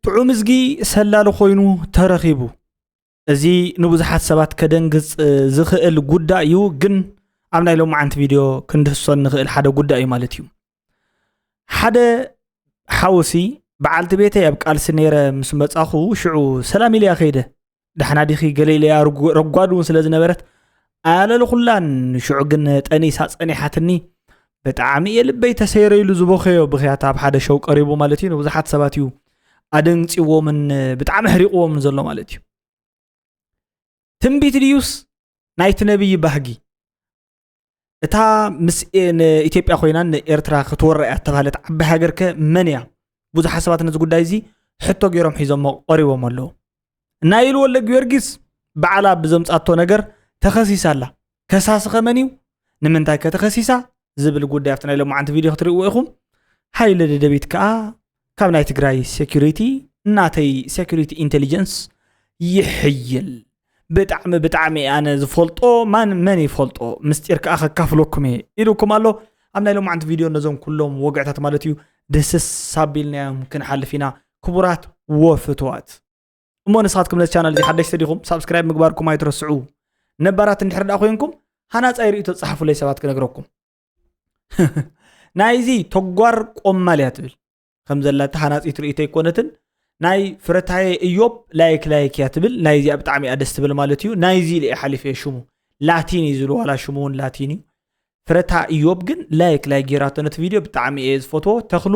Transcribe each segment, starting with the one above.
ጥዑም እዝጊ ሰላሊ ኮይኑ ተረኺቡ። እዚ ንብዙሓት ሰባት ከደንግጽ ዝኽእል ጉዳይ እዩ፣ ግን ኣብ ናይ ሎማዓንቲ ቪድዮ ክንድህሶ እንኽእል ሓደ ጉዳይ እዩ ማለት እዩ። ሓደ ሓውሲ፣ በዓልቲ ቤተይ ኣብ ቃልሲ ነይረ ምስ መጻኹ ሽዑ ሰላም ኢለያ ከይደ። ደሕና ዲኺ ገለ ኢለያ፣ ርጉ-፣ ረጓድ እውን ስለ ዝነበረት ኣያለልኹላን። ሽዑ ግን ጠኒሳ ጸኒሓትኒ። ብጣዕሚ እየ ልበይ ተሰይረ ኢሉ ዝበኸዮ ብኽያት ኣብ ሓደ ሸው ቀሪቡ ማለት እዩ። ንብዙሓት ሰባት እዩ ኣደንግጽዎምን ብጣዕሚ ኣሕሪቕዎምን ዘሎ ማለት እዩ። ትንቢት ድዩስ ናይቲ ነቢይ ባህጊ? እታ ምስ ኤ-፣ ንኢትዮጵያ ኮይና ንኤርትራ ክትወራ እያ እተባህለት ዓባይ ሃገር ከ መን እያ? ብዙሓት ሰባት ነዚ ጉዳይ እዚ ሕቶ ገይሮም ሒዞሞ ቀሪቦም ኣለዉ። እና ኢሉ ወልደ ጊዮርጊስ ባዕላ ብዘምጻቶ ነገር ተኸሲሳ ኣላ። ከሳሲ ከ መን እዩ? ንምንታይ ከ ተኸሲሳ? ዝብል ጉዳይ ኣብቲ ናይ ሎማዓንቲ ቪድዮ ክትርእይዎ ኢኹም። ሃይለ ደደቢት ከኣ ካብ ናይ ትግራይ ሴኩሪቲ ናተይ ሴኩሪቲ ኢንቴሊጀንስ ይሕይል። ብጣዕሚ፣ ብጣዕሚ ኣነ ዝፈልጦ ማን መን ይፈልጦ፣ ምስጢር ከኣ ከካፍለኩም እየ ኢሉኩም ኣሎ። ኣብ ናይ ሎማዓንቲ ቪድዮ ነዞም ኩሎም ወግዕታት ማለት እዩ ደስስ ኣቢልናዮም ክንሓልፍ ኢና። ክቡራት ወፍትዋት። እሞ ንስኻትኩም ነዚ ቻናል እዚ ሓደሽቲ ዲኹም? ሳብስክራይብ ምግባርኩም ኣይትረስዑ። ነባራት እንድሕር ደኣ ኮይንኩም፣ ሃናጻይ ርእይቶ ጸሓፉለይ ሰባት ክነግረኩም። ናይዚ ተጓር ቆማል እያ ትብል። ከም ዘላ እታ ሃናጺት ርእይቶ ኣይኮነትን። ናይ ፍረታየ እዮብ ላይክ ላይክ እያ ትብል። ናይዚኣ ብጣዕሚ እያ ደስ ትብል ማለት እዩ። ናይዚ ኢለ እየ ሓሊፈ ሽሙ። ላቲን እዩ ዝብሉ፣ ዋላ ሽሙ እውን ላቲን እዩ። ፍረታ እዮብ ግን ላይክ ላይክ ጌራቶ ነቲ ቪድዮ ብጣዕሚ እየ ዝፈትዎ። ተኽሉ፣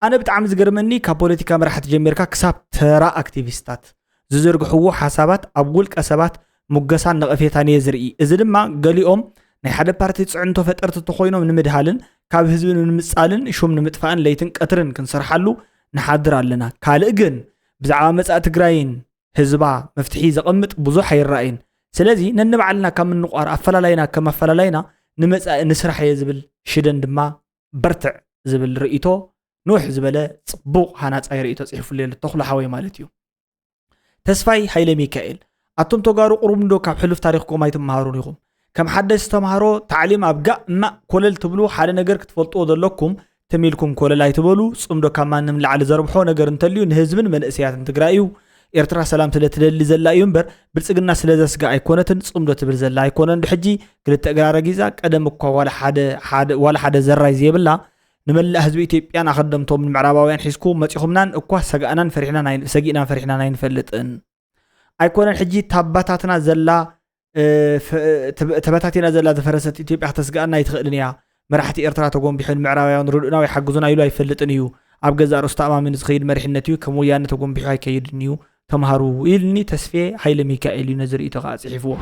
ኣነ ብጣዕሚ ዝገርመኒ ካብ ፖለቲካ መራሕቲ ጀሚርካ ክሳብ ተራ ኣክቲቪስታት ዝዝርግሕዎ ሓሳባት ኣብ ውልቀ ሰባት ሙገሳን ነቐፌታን እየ ዝርኢ። እዚ ድማ ገሊኦም ናይ ሓደ ፓርቲ ጽዕንቶ ፈጠርቲ እንተኾይኖም ንምድሃልን ካብ ህዝቢ ንምንጻልን ሹም ንምጥፋእን ለይትን ቀትርን ክንሰርሓሉ ንሓድር ኣለና። ካልእ ግን ብዛዕባ መጻኢ ትግራይን ህዝባ መፍትሒ ዘቐምጥ ብዙሕ ኣይረኣይን። ስለዚ ነንባዕልና ካብ ምንቋር ኣፈላላይና ከም ኣፈላላይና ንመጻኢ ንስራሕ እየ ዝብል። ሽደን ድማ በርትዕ ዝብል ርእይቶ፣ ንውሕ ዝበለ ጽቡቕ ሃናጻይ ርእይቶ ጽሒፉሉ ኣሎ ተኽሉ ሓወይ ማለት እዩ። ተስፋይ ሃይለ ሚካኤል፣ ኣቱም ተጋሩ ቁሩብ እንዶ ካብ ሕሉፍ ታሪኽኩም ኣይትመሃሩን ኢኹም። ከም ሓደስቲ ተምሃሮ ታዕሊም ኣብ ጋእ እማእ ኮለል ትብሉ፣ ሓደ ነገር ክትፈልጥዎ ዘለኩም ትም ኢልኩም ኮለል ኣይትበሉ። ጽምዶ ካብ ማንም ላዕሊ ዘርብሖ ነገር እንተልዩ ንህዝብን መንእሰያትን ትግራይ እዩ። ኤርትራ ሰላም ስለ ትደሊ ዘላ እዩ እምበር ብልጽግና ስለ ዘስጋ ኣይኮነትን ጽምዶ ትብል ዘላ ኣይኮነን። ዶ ሕጂ ክልተ እግራ ረጊጻ፣ ቀደም እኳ ዋላ ሓደ፣ ሓደ፣ ዋላ ሓደ ዘራይ ዘይብላ ንመላእ ህዝቢ ኢትዮጵያን ኣኸደምቶም ንምዕራባውያን ሒዝኩ መጺኹምናን እኳ ሰጋእናን ፈሪሕናን ኣይ-፣ ሰጊእናን ፈሪሕናን ኣይንፈልጥን። ኣይኮነን ሕጂ ታባታትና ዘላ፣ እ፣ ፈ-፣ ተበ-፣ ተበታቲና ዘላ ዝፈረሰት ኢትዮጵያ ክተስግኣና ኣይትኽእልን እያ። መራሕቲ ኤርትራ ተጎንቢሑ ንምዕራባውያን ርድኡና ወይ ሓግዙና ኢሉ ኣይፈልጥን እዩ። ኣብ ገዛእ ርእሱ ተኣማሚኑ ዝኸይድ መሪሕነት እዩ። ከም ወያነ ተጎንቢሑ ኣይከይድን እዩ። ተምሃሩ ኢልኒ ተስፌ ሃይለ ሚካኤል እዩ ነዚ ርእይቶ ከኣ ጽሒፍዎ።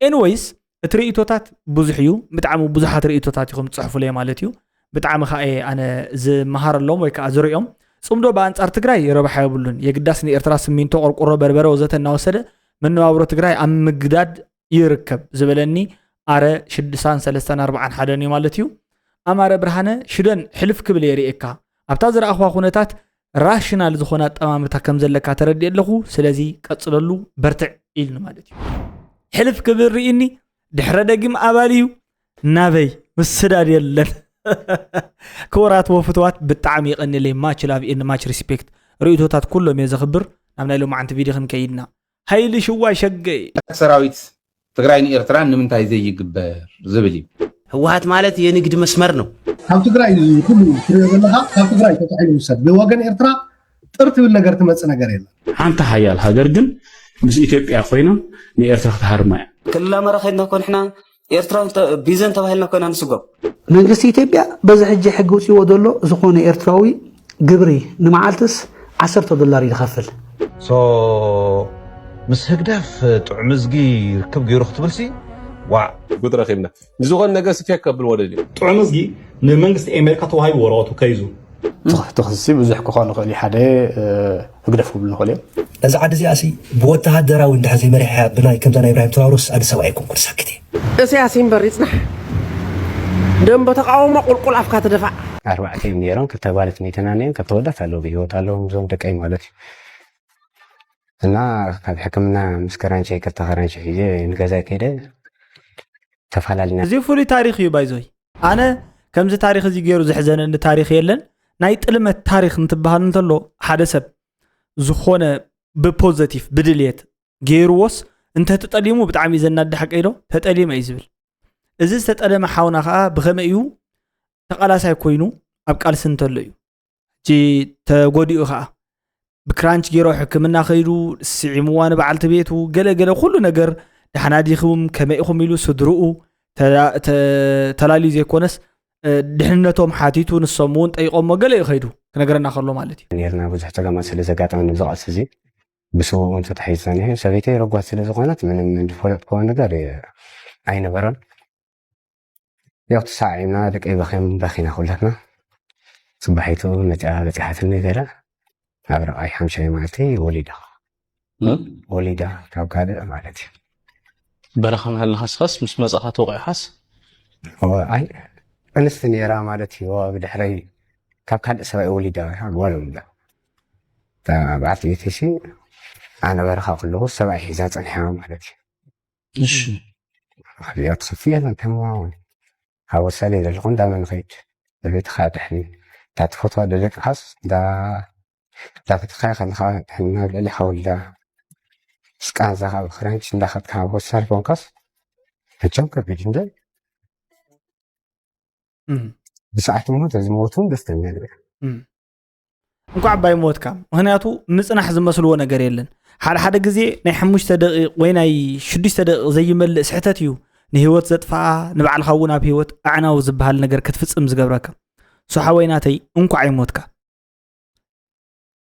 ኤኒወይስ፣ እቲ ርእይቶታት ብዙሕ እዩ። ብጣዕሚ ብዙሓት ርእይቶታት ኢኹም ትጽሕፉለይ ማለት እዩ። ብጣዕሚ ከኣ እየ ኣነ ዝመሃረሎም ወይ ከኣ ዝርእዮም። ጽምዶ ብኣንጻር ትግራይ ረብሓ የብሉን። የግዳስ ንኤርትራ ስሚንቶ፣ ቆርቆሮ፣ በርበረ ወዘተ እናወሰደ መነባብሮ ትግራይ ኣብ ምግዳድ ይርከብ ዝበለኒ ኣረ ሽዱሳን ሰለስተን ኣርባዓን ሓደን እዩ ማለት እዩ። ኣማረ ብርሃነ ሽደን ሕልፍ ክብል እየ ርእየካ። ኣብታ ዝረኣኽዋ ኩነታት ራሽናል ዝኾነ ኣጠማምታ ከም ዘለካ ተረዲእ ኣለኹ። ስለዚ ቀጽለሉ፣ በርትዕ ኢልኒ ማለት እዩ። ሕልፍ ክብል ርእኒ ድሕረ ደጊም ኣባል እዩ። ናበይ ምስዳድ የለን። ክቡራት ወፍትዋት ብጣዕሚ ይቐንየለይ። ማች ላቭ ኤንድ ማች ሪስፔክት። ርእይቶታት ኩሎም እየ ዘኽብር። ናብ ናይ ሎማዓንቲ ቪድዮ ክንከይድና። ሃይሊ ሽዋይ ሸገይ። ሰራዊት ትግራይ ንኤርትራ ንምንታይ ዘይግበር ዝብል እዩ። ህወሓት ማለት የንግድ መስመር ነው። ካብ ትግራይ ኩሉ ትሪኦ ዘለኻ ካብ ትግራይ ተታሒሉ ይውሰድ። ብወገን ኤርትራ ጥር ትብል ነገር ትመጽእ ነገር የለን። ሓንቲ ሓያል ሃገር ግን ምስ ኢትዮጵያ ኮይና ንኤርትራ ክትሃርማ እያ። ክልል ኣማራ ከይድና እኮ ንሕና ኤርትራውያን ተ-፣ ቢዘን ተባሂልና እኮ ኢና ንስጎም። መንግስቲ ኢትዮጵያ በዚ ሕጂ ሕጊ ውፅዎ ዘሎ ዝኾነ ኤርትራዊ ግብሪ ንመዓልትስ ዓሰርተ ዶላር እዩ ዝኸፍል። ሶ ምስ ህግደፍ ጥዑም እዝጊ ርክብ ገይሩ ክትብልሲ ዋዕ። ጉድ ረኺብና። ንዝኾነ ነገር ሲ ፌክ ከብል ወደድ እዩ። ጥዑም እዝጊ ንመንግስቲ ኣሜሪካ ተዋሂቡ ወረቐቱ ከይዙ። ትኽ-፣ ትኽሲ ብዙሕ ክኾን ይኽእል እዩ። ሓደ፣ እ፣ ህግደፍ ክብሉ ንኽእል እዮም። እዛ ዓዲ እዚኣሲ ብወተሃደራዊ እንድሕር ዘይመሪሕያ ብናይ ከምዛ ናይ ኢብራሂም ትራውረስ ኣነ ሰብኣይ ኣይኮንኩን ሳክት እየ። እሰያስ ይንበር ይጽናሕ። ደንበ ተቃውሞ ቁልቁል ኣፍካ ትደፋዕ። ኣርባዕተ እዮም ነይሮም፣ ክልተ ኣባላት መይተና ነዮም፣ ክልተ ወዳት ኣለዉ ብህይወት ኣለዉ፣ እዞም ደቀይ ማለት እዩ። እና ካብ ሕክምና ምስ ከራንሸይ፣ ክልተ ከራንሸ ሒዘ ንገዛ ከይደ ተፈላለና። እዚ ፍሉይ ታሪኽ እዩ ባይዞይ። ኣነ ከምዚ ታሪኽ እዚ ገይሩ ዘሕዘነኒ ታሪኽ የለን። ናይ ጥልመት ታሪኽ እንትበሃል እንተሎ ሓደ ሰብ ዝኾነ ብፖዘቲቭ ብድልየት ገይርዎስ እንተተጠሊሙ ብጣዕሚ ዘናዲ ሓቂ ዶ ተጠሊመ እዩ ዝብል። እዚ ዝተጠለመ ሓውና ከዓ ብኸመይ እዩ ተቓላሳይ ኮይኑ ኣብ ቃልሲ እንተሎ እዩ። ሕጂ ተጎዲኡ ከዓ ብክራንች ገይሮ ሕክምና ከይዱ ስዒምዋ ንበዓልቲ ቤቱ ገለ ገለ ኩሉ ነገር ደሓና ዲኹም ከመይ ኢኹም ኢሉ ስድርኡ ተላ- ተ- ተላልዩ ዘይኮነስ ድሕንነቶም ሓቲቱ ንሶም እውን ጠይቆሞ ገለ እዩ ከይዱ ክነገረና ከሎ ማለት እዩ። ነርና ብዙሕ ፀገማት ስለ ዘጋጠመኒ ኣብዚ ቃልሲ እዚ ብስውኡ እውን ተታሒዙ ፀኒሑ። ሰበይተይ ረጓት ስለ ዝኾነት ምንም ዝፈለጥክዎ ነገር ኣይነበረን። ያው ተሳዒምና ደቀይ በኺም በኺና ኩላትና። ፅባሒቱ መፅኣ በፂሓትኒ ገለ ኣብ ራብዓይ ሓምሻይ መዓልቲ ወሊዳ ወሊዳ ካብ ካልእ ማለት እዩ። በረኻ እናሃለኻስ ኸስ ምስ መጻኻ ተወቂዕኻስ ኣይ ኣንስቲ ነራ ማለት እዩ። ብድሕረይ ካብ ካልእ ሰብኣይ ወሊዳ ጓል ወሊዳ በዓልቲ ቤተይሲ ኣነ በረኻ ከለኹ ሰብኣይ ሒዛ ፀኒሓ ማለት እዩ። እሺ ኣብዚኣ ትኸፊ የለን ተማውን ካብ ወሳለ ዘለኹ እንዳመን ኸይድ ለቤትኻ ድሕኒ እታ ትፈትዋ ደደቅኻስ እንዳ እንዳፈትኻ ከለኻ ድሕና ልዕሊ ሓወልዳ ስቃንዛ ካብ ክራንች እንዳኸድካ ወሳል ኮንካስ መቸም ከቢድ እንደ እም። ብሰዓት ሞ ተዝሞቱ ደስተኛ ንብል እንኳዕ ባይ ሞትካ። ምክንያቱ ምፅናሕ ዝመስልዎ ነገር የለን። ሓደ ሓደ ግዜ ናይ ሓሙሽተ ደቂቕ ወይ ናይ ሽዱሽተ ደቂቕ ዘይመልእ ስሕተት እዩ ንህይወት ዘጥፍኣ፣ ንባዕልኻ እውን ኣብ ህይወት ኣዕናዊ ዝበሃል ነገር ክትፍፅም ዝገብረካ። ሶ ሓወይ ናተይ እንኳዕ ኣይሞትካ።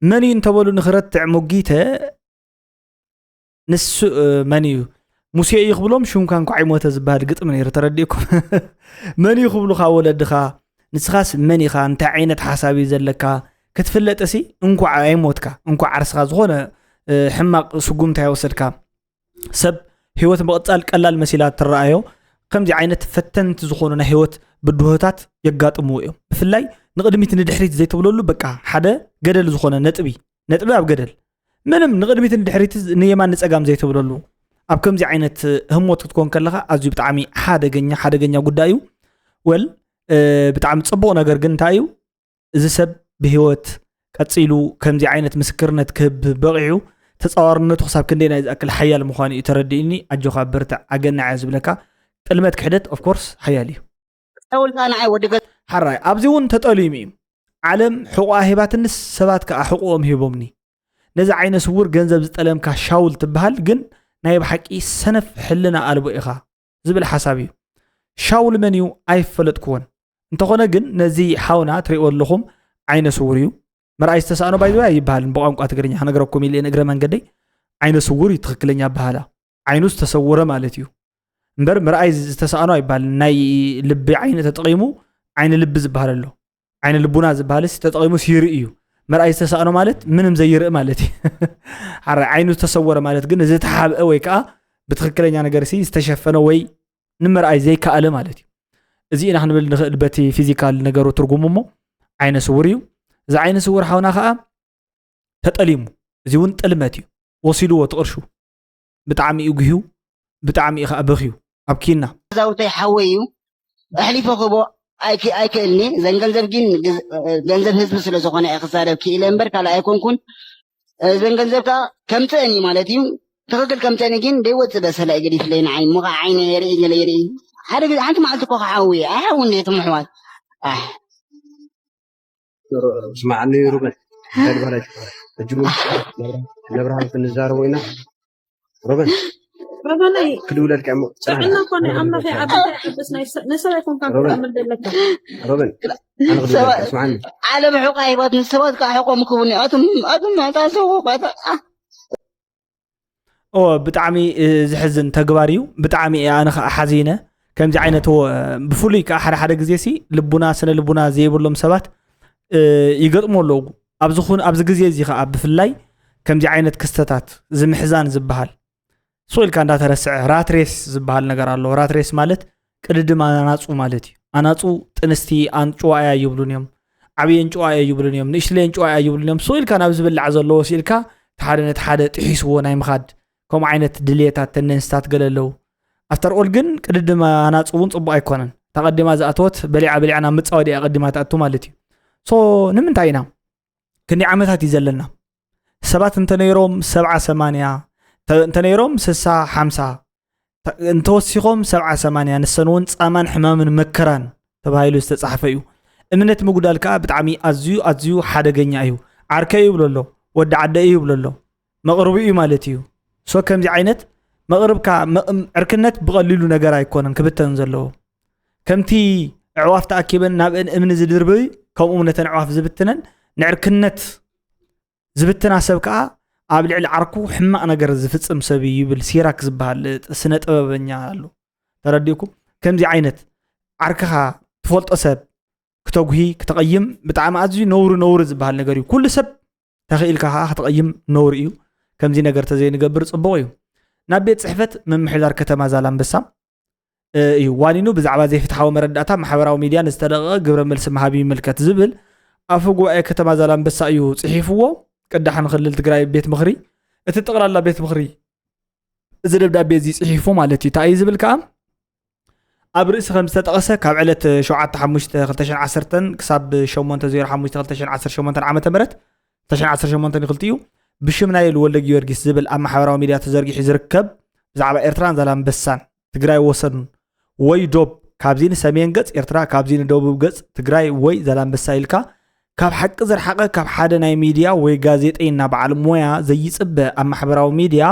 መን እዩ እንተበሉ ንክረትዕ ሞጊተ ንሱ መን እዩ ሙሴ እዩ ክብሎም ሽምካ እንኳዕ ይሞተ ዝበሃል ግጥሚ ነይሩ ተረዲእኩም። መን እዩ ክብሉካ ወለድኻ ንስኻስ መን ኢኻ እንታይ ዓይነት ሓሳብ እዩ ዘለካ ክትፍለጥሲ እንኳዕ ኣይሞትካ እንኳዕ ዓርስኻ ዝኾነ ሕማቕ ስጉምታ ይወሰድካ ሰብ ህይወት ምቕጻል ቀላል መሲላ ትረኣዮ። ከምዚ ዓይነት ፈተንቲ ዝኾኑ ናይ ህይወት ብድሆታት የጋጥምዎ እዮም። ብፍላይ ንቕድሚት ንድሕሪት ዘይትብለሉ በቃ ሓደ ገደል ዝኾነ ነጥቢ ነጥቢ ኣብ ገደል ምንም ንቕድሚት ንድሕሪት ንየማን ንፀጋም ዘይትብለሉ ኣብ ከምዚ ዓይነት ህሞት ክትኮን ከለኻ ኣዝዩ ብጣዕሚ ሓደገኛ ሓደገኛ ጉዳይ እዩ። ወል ብጣዕሚ ፅቡቕ ነገር ግን እንታይ እዩ እዚ ሰብ ብህይወት ቀፂሉ ከምዚ ዓይነት ምስክርነት ክህብ በቂዑ ተፃዋርነቱ ክሳብ ክንደይ ናይ ዝኣክል ሓያል ምዃኑ እዩ ተረዲእኒ። ኣጆኻ በርትዕ ኣገናዕ እየ ዝብለካ። ጥልመት ክሕደት ኦፍኮርስ ሓያል እዩ። ተውልካ ንዓይ ወዲ ገ ሓራይ ኣብዚ እውን ተጠሊሙ እዩ። ዓለም ሕቑኣ ሂባትንስ ሰባት ከዓ ሕቑኦም ሂቦምኒ። ነዚ ዓይነ ስውር ገንዘብ ዝጠለምካ ሻውል ትበሃል ግን ናይ ብሓቂ ሰነፍ ሕልና ኣልቦ ኢኻ ዝብል ሓሳብ እዩ። ሻውል መን እዩ ኣይፈለጥክዎን። እንተኾነ ግን ነዚ ሓውና ትሪእዎ ኣለኹም ዓይነ ስውር እዩ። መርኣይ ዝተሳእኖ ባይዘወይ ኣይበሃልን ብቋንቋ ትግርኛ ክነግረኩም ኢለ ንእግረ መንገደይ ዓይነ ስውር እዩ ትኽክለኛ ኣበሃላ። ዓይኑ ዝተሰወረ ማለት እዩ። እምበር ምርኣይ ዝተሳእኖ ኣይባልን። ናይ ልቢ ዓይኒ ተጠቒሙ ዓይኒ ልቢ ዝበሃል ኣሎ። ዓይኒ ልቡና ዝበሃልስ ተጠቒሙስ ይርኢ እዩ። ምርኣይ ዝተሳእኖ ማለት ምንም ዘይርኢ ማለት እዩ። ሓራይ ዓይኑ ዝተሰወረ ማለት ግን ዝተሓብአ ወይ ከዓ ብትኽክለኛ ነገር ሲ ዝተሸፈነ ወይ ንምርኣይ ዘይከኣለ ማለት እዩ። እዚ ኢና ክንብል ንኽእል በቲ ፊዚካል ነገሩ ትርጉሙ እሞ ዓይነ ስውር እዩ። እዚ ዓይነ ስውር ሓውና ከዓ ተጠሊሙ። እዚ እውን ጥልመት እዩ። ወሲድዎ እቲ ቅርሹ። ብጣዕሚ እዩ ግህዩ፣ ብጣዕሚ እዩ ከዓ በኽዩ ኣብኪና። ገዛውተይ ሓወይ እዩ ኣሕሊፎ ክቦ ኣይክእልኒ ዘን ገንዘብ ግን ገንዘብ ህዝቢ ስለ ዝኾነ እየ ክዛረብ ክኢለ እምበር ካልእ ኣይኮንኩን። ዘን ገንዘብ ከዓ ከምፅአን እዩ ማለት እዩ። ትኽክል ከምፅአን ግን ደይወፅእ በሰላ እዩ ገዲፍለይ ንዓይ ምኻ ዓይነ የርኢ ገለ የርኢ ሓደ ግዜ ሓንቲ መዓልቲ እኮ ክሓዊ ኣይሓውን እየ ትምሕዋት ኣሕ ስማዕኒ ሩበን እንታይ ዝበሃል ኣይትበሃል ሕጂ እውን ነብርሃን ክንዛረቦ ኢና ሩበን ረበነይ ክድውለልካ እሞ ፅናሕ ጥዕና እኮ ናይ ኣምላኽ ይዓብስ ኣይዓብስ ናይ ሰ- ንሰብ ኣይኮንካን ክትኣምን ዘለካ ሩበን ኣነ ክድውለልካ ስማዕኒ ዓለም ሕቆ ሂባት ንሰባት ከዓ ሕቆም ክቡኒ ኣቱም ኣቱም ኣታሰቡ ባታ ኦ ብጣዕሚ እ፣ ዝሕዝን ተግባር እዩ። ብጣዕሚ እየ ኣነ ከዓ ሓዚነ ከምዚ ዓይነት ዎ- ብፍሉይ ከዓ ሓደ ሓደ ግዜ ሲ ልቡና ስነ ልቡና ዘይብሎም ሰባት እ፣ ይገጥሙ ኣለዉ። ኣብዚ ኩን ኣብዚ ግዜ እዚ ከዓ ብፍላይ ከምዚ ዓይነት ክስተታት እዚ ምሕዛን ዝበሃል ሱቕ ኢልካ እንዳተረስዐ ራት ሬስ ዝበሃል ነገር ኣሎ። ራት ሬስ ማለት ቅድድም ኣናፁ ማለት እዩ። ኣናፁ ጥንስቲ ኣንጭዋ እያ ይብሉን እዮም። ዓብየን ጭዋ እያ ይብሉን እዮም። ንእሽትለየን ጭዋ እያ ይብሉን እዮም። ሱቕ ኢልካ ናብ ዝብላዕ ዘለዎ ስኢልካ እቲ ሓደ ነቲ ሓደ ጥሒስዎ ናይ ምኻድ ከምኡ ዓይነት ድልየታት ተንደንስታት ገለ ኣለዉ። ኣፍተር ኦል ግን ቅድድም ኣናፁ እውን ፅቡቕ ኣይኮነን። እታ ቀዲማ ዝኣተወት በሊዓ በሊዓ ናብ ምፃወዲ እያ ቀዲማ ትኣቱ ማለት እዩ። ሶ ንምንታይ ኢና ክንደይ ዓመታት እዩ ዘለና? ሰባት እንተነይሮም ሰብዓ ሰማንያ፣ ተ- እንተነይሮም ስሳ ሓምሳ፣ ተ- እንተወሲኾም ሰብዓ ሰማንያ፣ ንሰን እውን ጻማን ሕማምን መከራን ተባሂሉ ዝተጻሕፈ እዩ። እምነት ምጉዳል ከኣ ብጣዕሚ ኣዝዩ ኣዝዩ ሓደገኛ እዩ። ዓርከይ ይብሎ ኣሎ፣ ወዲ ዓደ እዩ ይብሎ ኣሎ፣ መቕርቡ እዩ ማለት እዩ። ሶ ከምዚ ዓይነት መቕርብካ መ- ዕርክነት ብቐሊሉ ነገር ኣይኮነን ክብተን ዘለዎ። ከምቲ ኣዕዋፍ ተኣኪበን ናብአን እምኒ ዝድርብይ፣ ከምኡ እውን ነተን ኣዕዋፍ ዝብትነን፣ ንዕርክነት ዝብትና ሰብ ከኣ ኣብ ልዕሊ ዓርኩ ሕማቕ ነገር ዝፍጽም ሰብ እዩ ይብል ሲራክ ዝበሃል ስነ ጥበበኛ ኣሎ። ተረዲእኩም? ከምዚ ዓይነት ዓርክኻ ትፈልጦ ሰብ ክተጉሂ፣ ክተቐይም ብጣዕሚ ኣዝዩ ነውሪ ነውሪ ዝበሃል ነገር እዩ። ኩሉ ሰብ ተኽኢልካ ከኣ ክትቐይም ነውሪ እዩ። ከምዚ ነገር ተዘይንገብር ጽቡቕ እዩ። ናብ ቤት ጽሕፈት ምምሕዳር ከተማ ዛላምበሳ እዩ ዋኒኑ ብዛዕባ ዘይፍትሓዊ መረዳእታ ማሕበራዊ ሚድያ ንዝተለቐቐ ግብረ መልሲ ምሃብ ይምልከት ዝብል ኣፈ ጉባኤ ከተማ ዛላምበሳ እዩ ጽሒፍዎ። ቅዳሕ ንክልል ትግራይ ቤት ምኽሪ፣ እቲ ጠቕላላ ቤት ምኽሪ እዚ ደብዳቤ እዚ ጽሒፉ ማለት እዩ። እንታይ እዩ ዝብል ከኣ ኣብ ርእሲ ከም ዝተጠቐሰ ካብ ዕለት ሸውዓተ ሓሙሽተ ክልተ ሽሕን ዓሰርተን ክሳብ ሸሞንተ ዜሮ ሓሙሽተ ክልተ ሽሕን ዓሰርተ ሸሞንተን ዓመተ ምህረት፣ ክልተ ሽሕን ዓሰርተ ሸሞንተን ክልቲኡ ብሽም ናይል ወልደ ጊዮርጊስ ዝብል ኣብ ማሕበራዊ ሚድያ ተዘርጊሑ ዝርከብ ብዛዕባ ኤርትራን ዛላምበሳን ትግራይ ወሰን ወይ ዶብ ካብዚ ንሰሜን ገጽ ኤርትራ ካብዚ ንደቡብ ገጽ ትግራይ ወይ ዛላምበሳ ኢልካ ካብ ሓቂ ዝረሓቐ ካብ ሓደ ናይ ሚድያ ወይ ጋዜጠይና በዓል ሞያ ዘይጽበ ኣብ ማሕበራዊ ሚድያ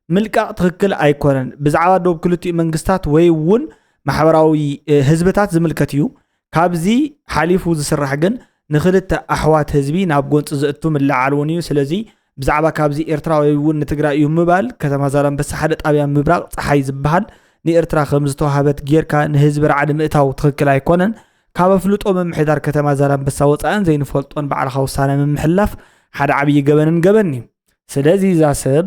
ምልቃቕ ትኽክል ኣይኮነን። ብዛዕባ ዶብ ክልቲኡ መንግስታት ወይ እውን ማሕበራዊ ህዝብታት ዝምልከት እዩ። ካብዚ ሓሊፉ ዝስራሕ ግን ንክልተ ኣሕዋት ህዝቢ ናብ ጎንፂ ዘእቱ ምልዓል እውን እዩ። ስለዚ ብዛዕባ ካብዚ ኤርትራ ወይ እውን ንትግራይ እዩ ምባል ከተማ ዛላምበሳ ሓደ ጣብያ ምብራቕ ፀሓይ ዝበሃል ንኤርትራ ከም ዝተዋሃበት ጌርካ ንህዝቢ ራዕዲ ምእታው ትኽክል ኣይኮነን። ካብ ኣፍልጦ ምምሕዳር ከተማ ዛላምበሳ ወፃእን ዘይንፈልጦን ባዕልኻ ውሳነ ምምሕላፍ ሓደ ዓብዪ ገበንን ገበን እዩ። ስለዚ እዛ ሰብ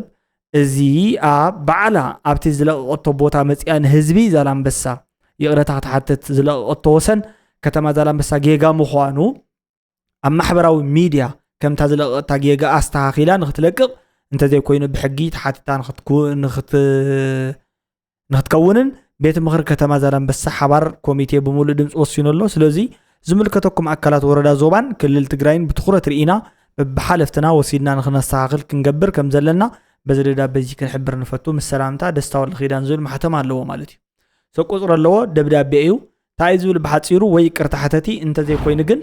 እዚኣ ባዕላ ኣብቲ ዝለቐቐቶ ቦታ መፂኣ ንህዝቢ ዛላምበሳ ይቕረታ ክትሓትት ዝለቐቐቶ ወሰን ከተማ ዛላምበሳ ጌጋ ምዃኑ ኣብ ማሕበራዊ ሚድያ ከምታ ዝለቐቐታ ጌጋ ኣስተኻኺላ ንክትለቅቕ እንተዘይኮይኑ ብሕጊ ተሓቲታ ንክትኩ- ንክት- ንክትከውንን ቤት ምኽሪ ከተማ ዛላምበሳ ሓባር ኮሚቴ ብምሉእ ድምፂ ወሲኑ ኣሎ። ስለዚ ዝምልከተኩም ኣካላት ወረዳ ዞባን ክልል ትግራይን ብትኹረት ርኢና በብሓለፍትና ወሲድና ንክነስተኻኽል ክንገብር ከም ዘለና በዚ ደብዳቤ እዚ ክንሕብር ንፈቱ። ምስ ሰላምታ ደስታ ወልደኪዳን ዝብል ማሕተም ኣለዎ ማለት እዩ። ሰቁፅሪ ኣለዎ ደብዳቤ እዩ። እንታይ እዩ ዝብል ብሓፂሩ ወይ ይቅርታ ሕተቲ እንተዘይኮይኑ ግን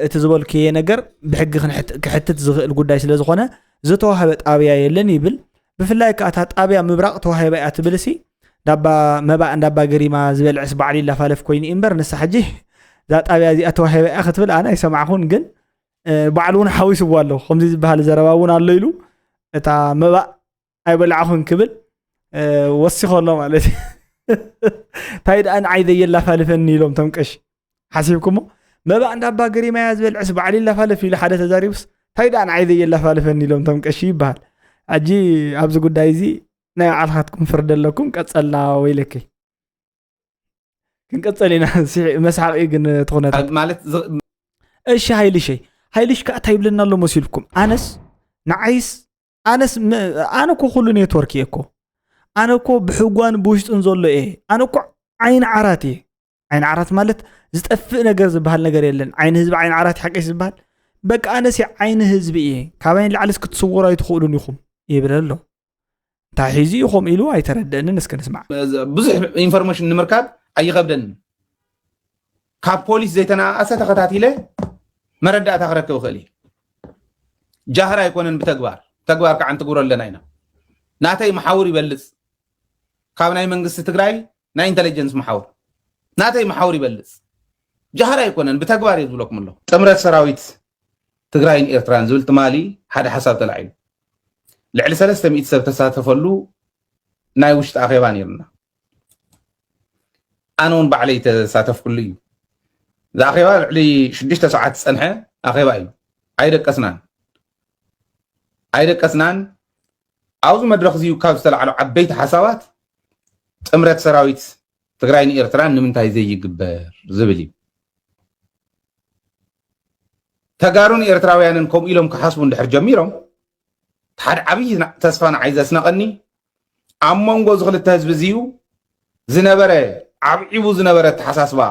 እቲ ዝበልክየ ነገር ብሕጊ ክሕትት ዝኽእል ጉዳይ ስለ ዝኾነ ዝተዋህበ ጣብያ የለን ይብል። ብፍላይ ከዓ እታ ጣብያ ምብራቕ ተዋሂባ እያ ትብል ሲ ዳባ መባእ እንዳባ ገሪማ ዝበልዕስ ባዕሉ ይላፋለፍ ኮይኑ እዩ እምበር ንሳ ሕጂ እዛ ጣብያ እዚኣ ተዋሂባ እያ ክትብል ኣነ ኣይሰማዕኹን። ግን ባዕሉ እውን ሓዊስዎ ኣሎ ከምዚ ዝበሃል ዘረባ እውን ኣሎ ኢሉ እታ መባእ ኣይበላዕኹን ክብል ወሲኾ ኣሎ ማለት እዩ። እንታይ ደኣ ንዓይ ዘየላፋልፈኒ ኢሎም ቶም ቀሺ ሓሲብኩሞ መባእ እንዳባ ገሪማያ ዝበልዕስ ባዕሉ ይላፋልፍ ኢሉ ሓደ ተዛሪቡስ እንታይ ደኣ ንዓይ ዘየላፋልፈኒ ኢሎም ቶም ቀሺ ይበሃል። ኣጂ ኣብዚ ጉዳይ እዚ ናይ ባዕልኻትኩም ፍርዲ ኣለኩም። ቀጸልና ወይለከይ ክንቀጸል ኢና። መስሓቂ ግን ትኾነታ ማለት እሺ ሃይልሸይ ሃይልሽ ከዓ እንታይ ይብለና ኣሎ መሲልኩም? ኣነስ ንዓይስ ኣነስ ኣነ እኮ ኩሉ ኔትወርክ እየ እኮ ኣነ እኮ ብሕጓን ብውሽጥን ዘሎ እየ። ኣነ እኮ ዓይኒ ዓራት እየ። ዓይኒ ዓራት ማለት ዝጠፍእ ነገር ዝበሃል ነገር የለን። ዓይኒ ህዝቢ ዓይኒ ዓራት ሓቂ ዝበሃል በቃ ኣነስ ዓይኒ ህዝቢ እየ። ካባይ ንላዕልስ ክትስወሩ ኣይትኽእሉን ኢኹም ይብል ኣሎ። እንታይ ሒዙ እዩ ከምኡ ኢሉ ኣይተረደእንን። እስኪ ንስማዕ። ብዙሕ ኢንፎርሜሽን ንምርካብ ኣይኸብደንን። ካብ ፖሊስ ዘይተናኣሰ ተኸታቲለ መረዳእታ ክረክብ እኽእል እየ። ጃህራ ኣይኮነን ብተግባር ተግባር ከዓ እንትግብሮ ኣለና ኢና። ናተይ መሓውር ይበልፅ ካብ ናይ መንግስቲ ትግራይ ናይ ኢንተለጀንስ መሓውር ናተይ መሓውር ይበልፅ። ጃህራ ኣይኮነን ብተግባር እየ ዝብለኩም ኣለኹ። ጥምረት ሰራዊት ትግራይን ኤርትራን ዝብል ትማሊ ሓደ ሓሳብ ተላዒሉ ልዕሊ ሰለስተ ሚእቲ ሰብ ተሳተፈሉ ናይ ውሽጢ ኣኼባ ነይሩና። ኣነ እውን ባዕለይ ተሳተፍኩሉ እዩ። እዚ ኣኼባ ልዕሊ ሽዱሽተ ሰዓት ዝፀንሐ ኣኼባ እዩ። ኣይደቀስናን ኣይደቀስናን። ኣብዚ መድረኽ እዚ ካብ ዝተላዕሉ ዓበይቲ ሓሳባት ጥምረት ሰራዊት ትግራይ ንኤርትራ ንምንታይ ዘይግበር ዝብል እዩ። ተጋሩን ኤርትራውያንን ከምኡ ኢሎም ክሓስቡ እንድሕር ጀሚሮም ሓደ ዓብዪ ተስፋ ንዓይ ዘስነቐኒ ኣብ መንጎ እዚ ክልተ ህዝቢ እዚዩ ዝነበረ ዓብዒቡ ዝነበረ ኣተሓሳስባ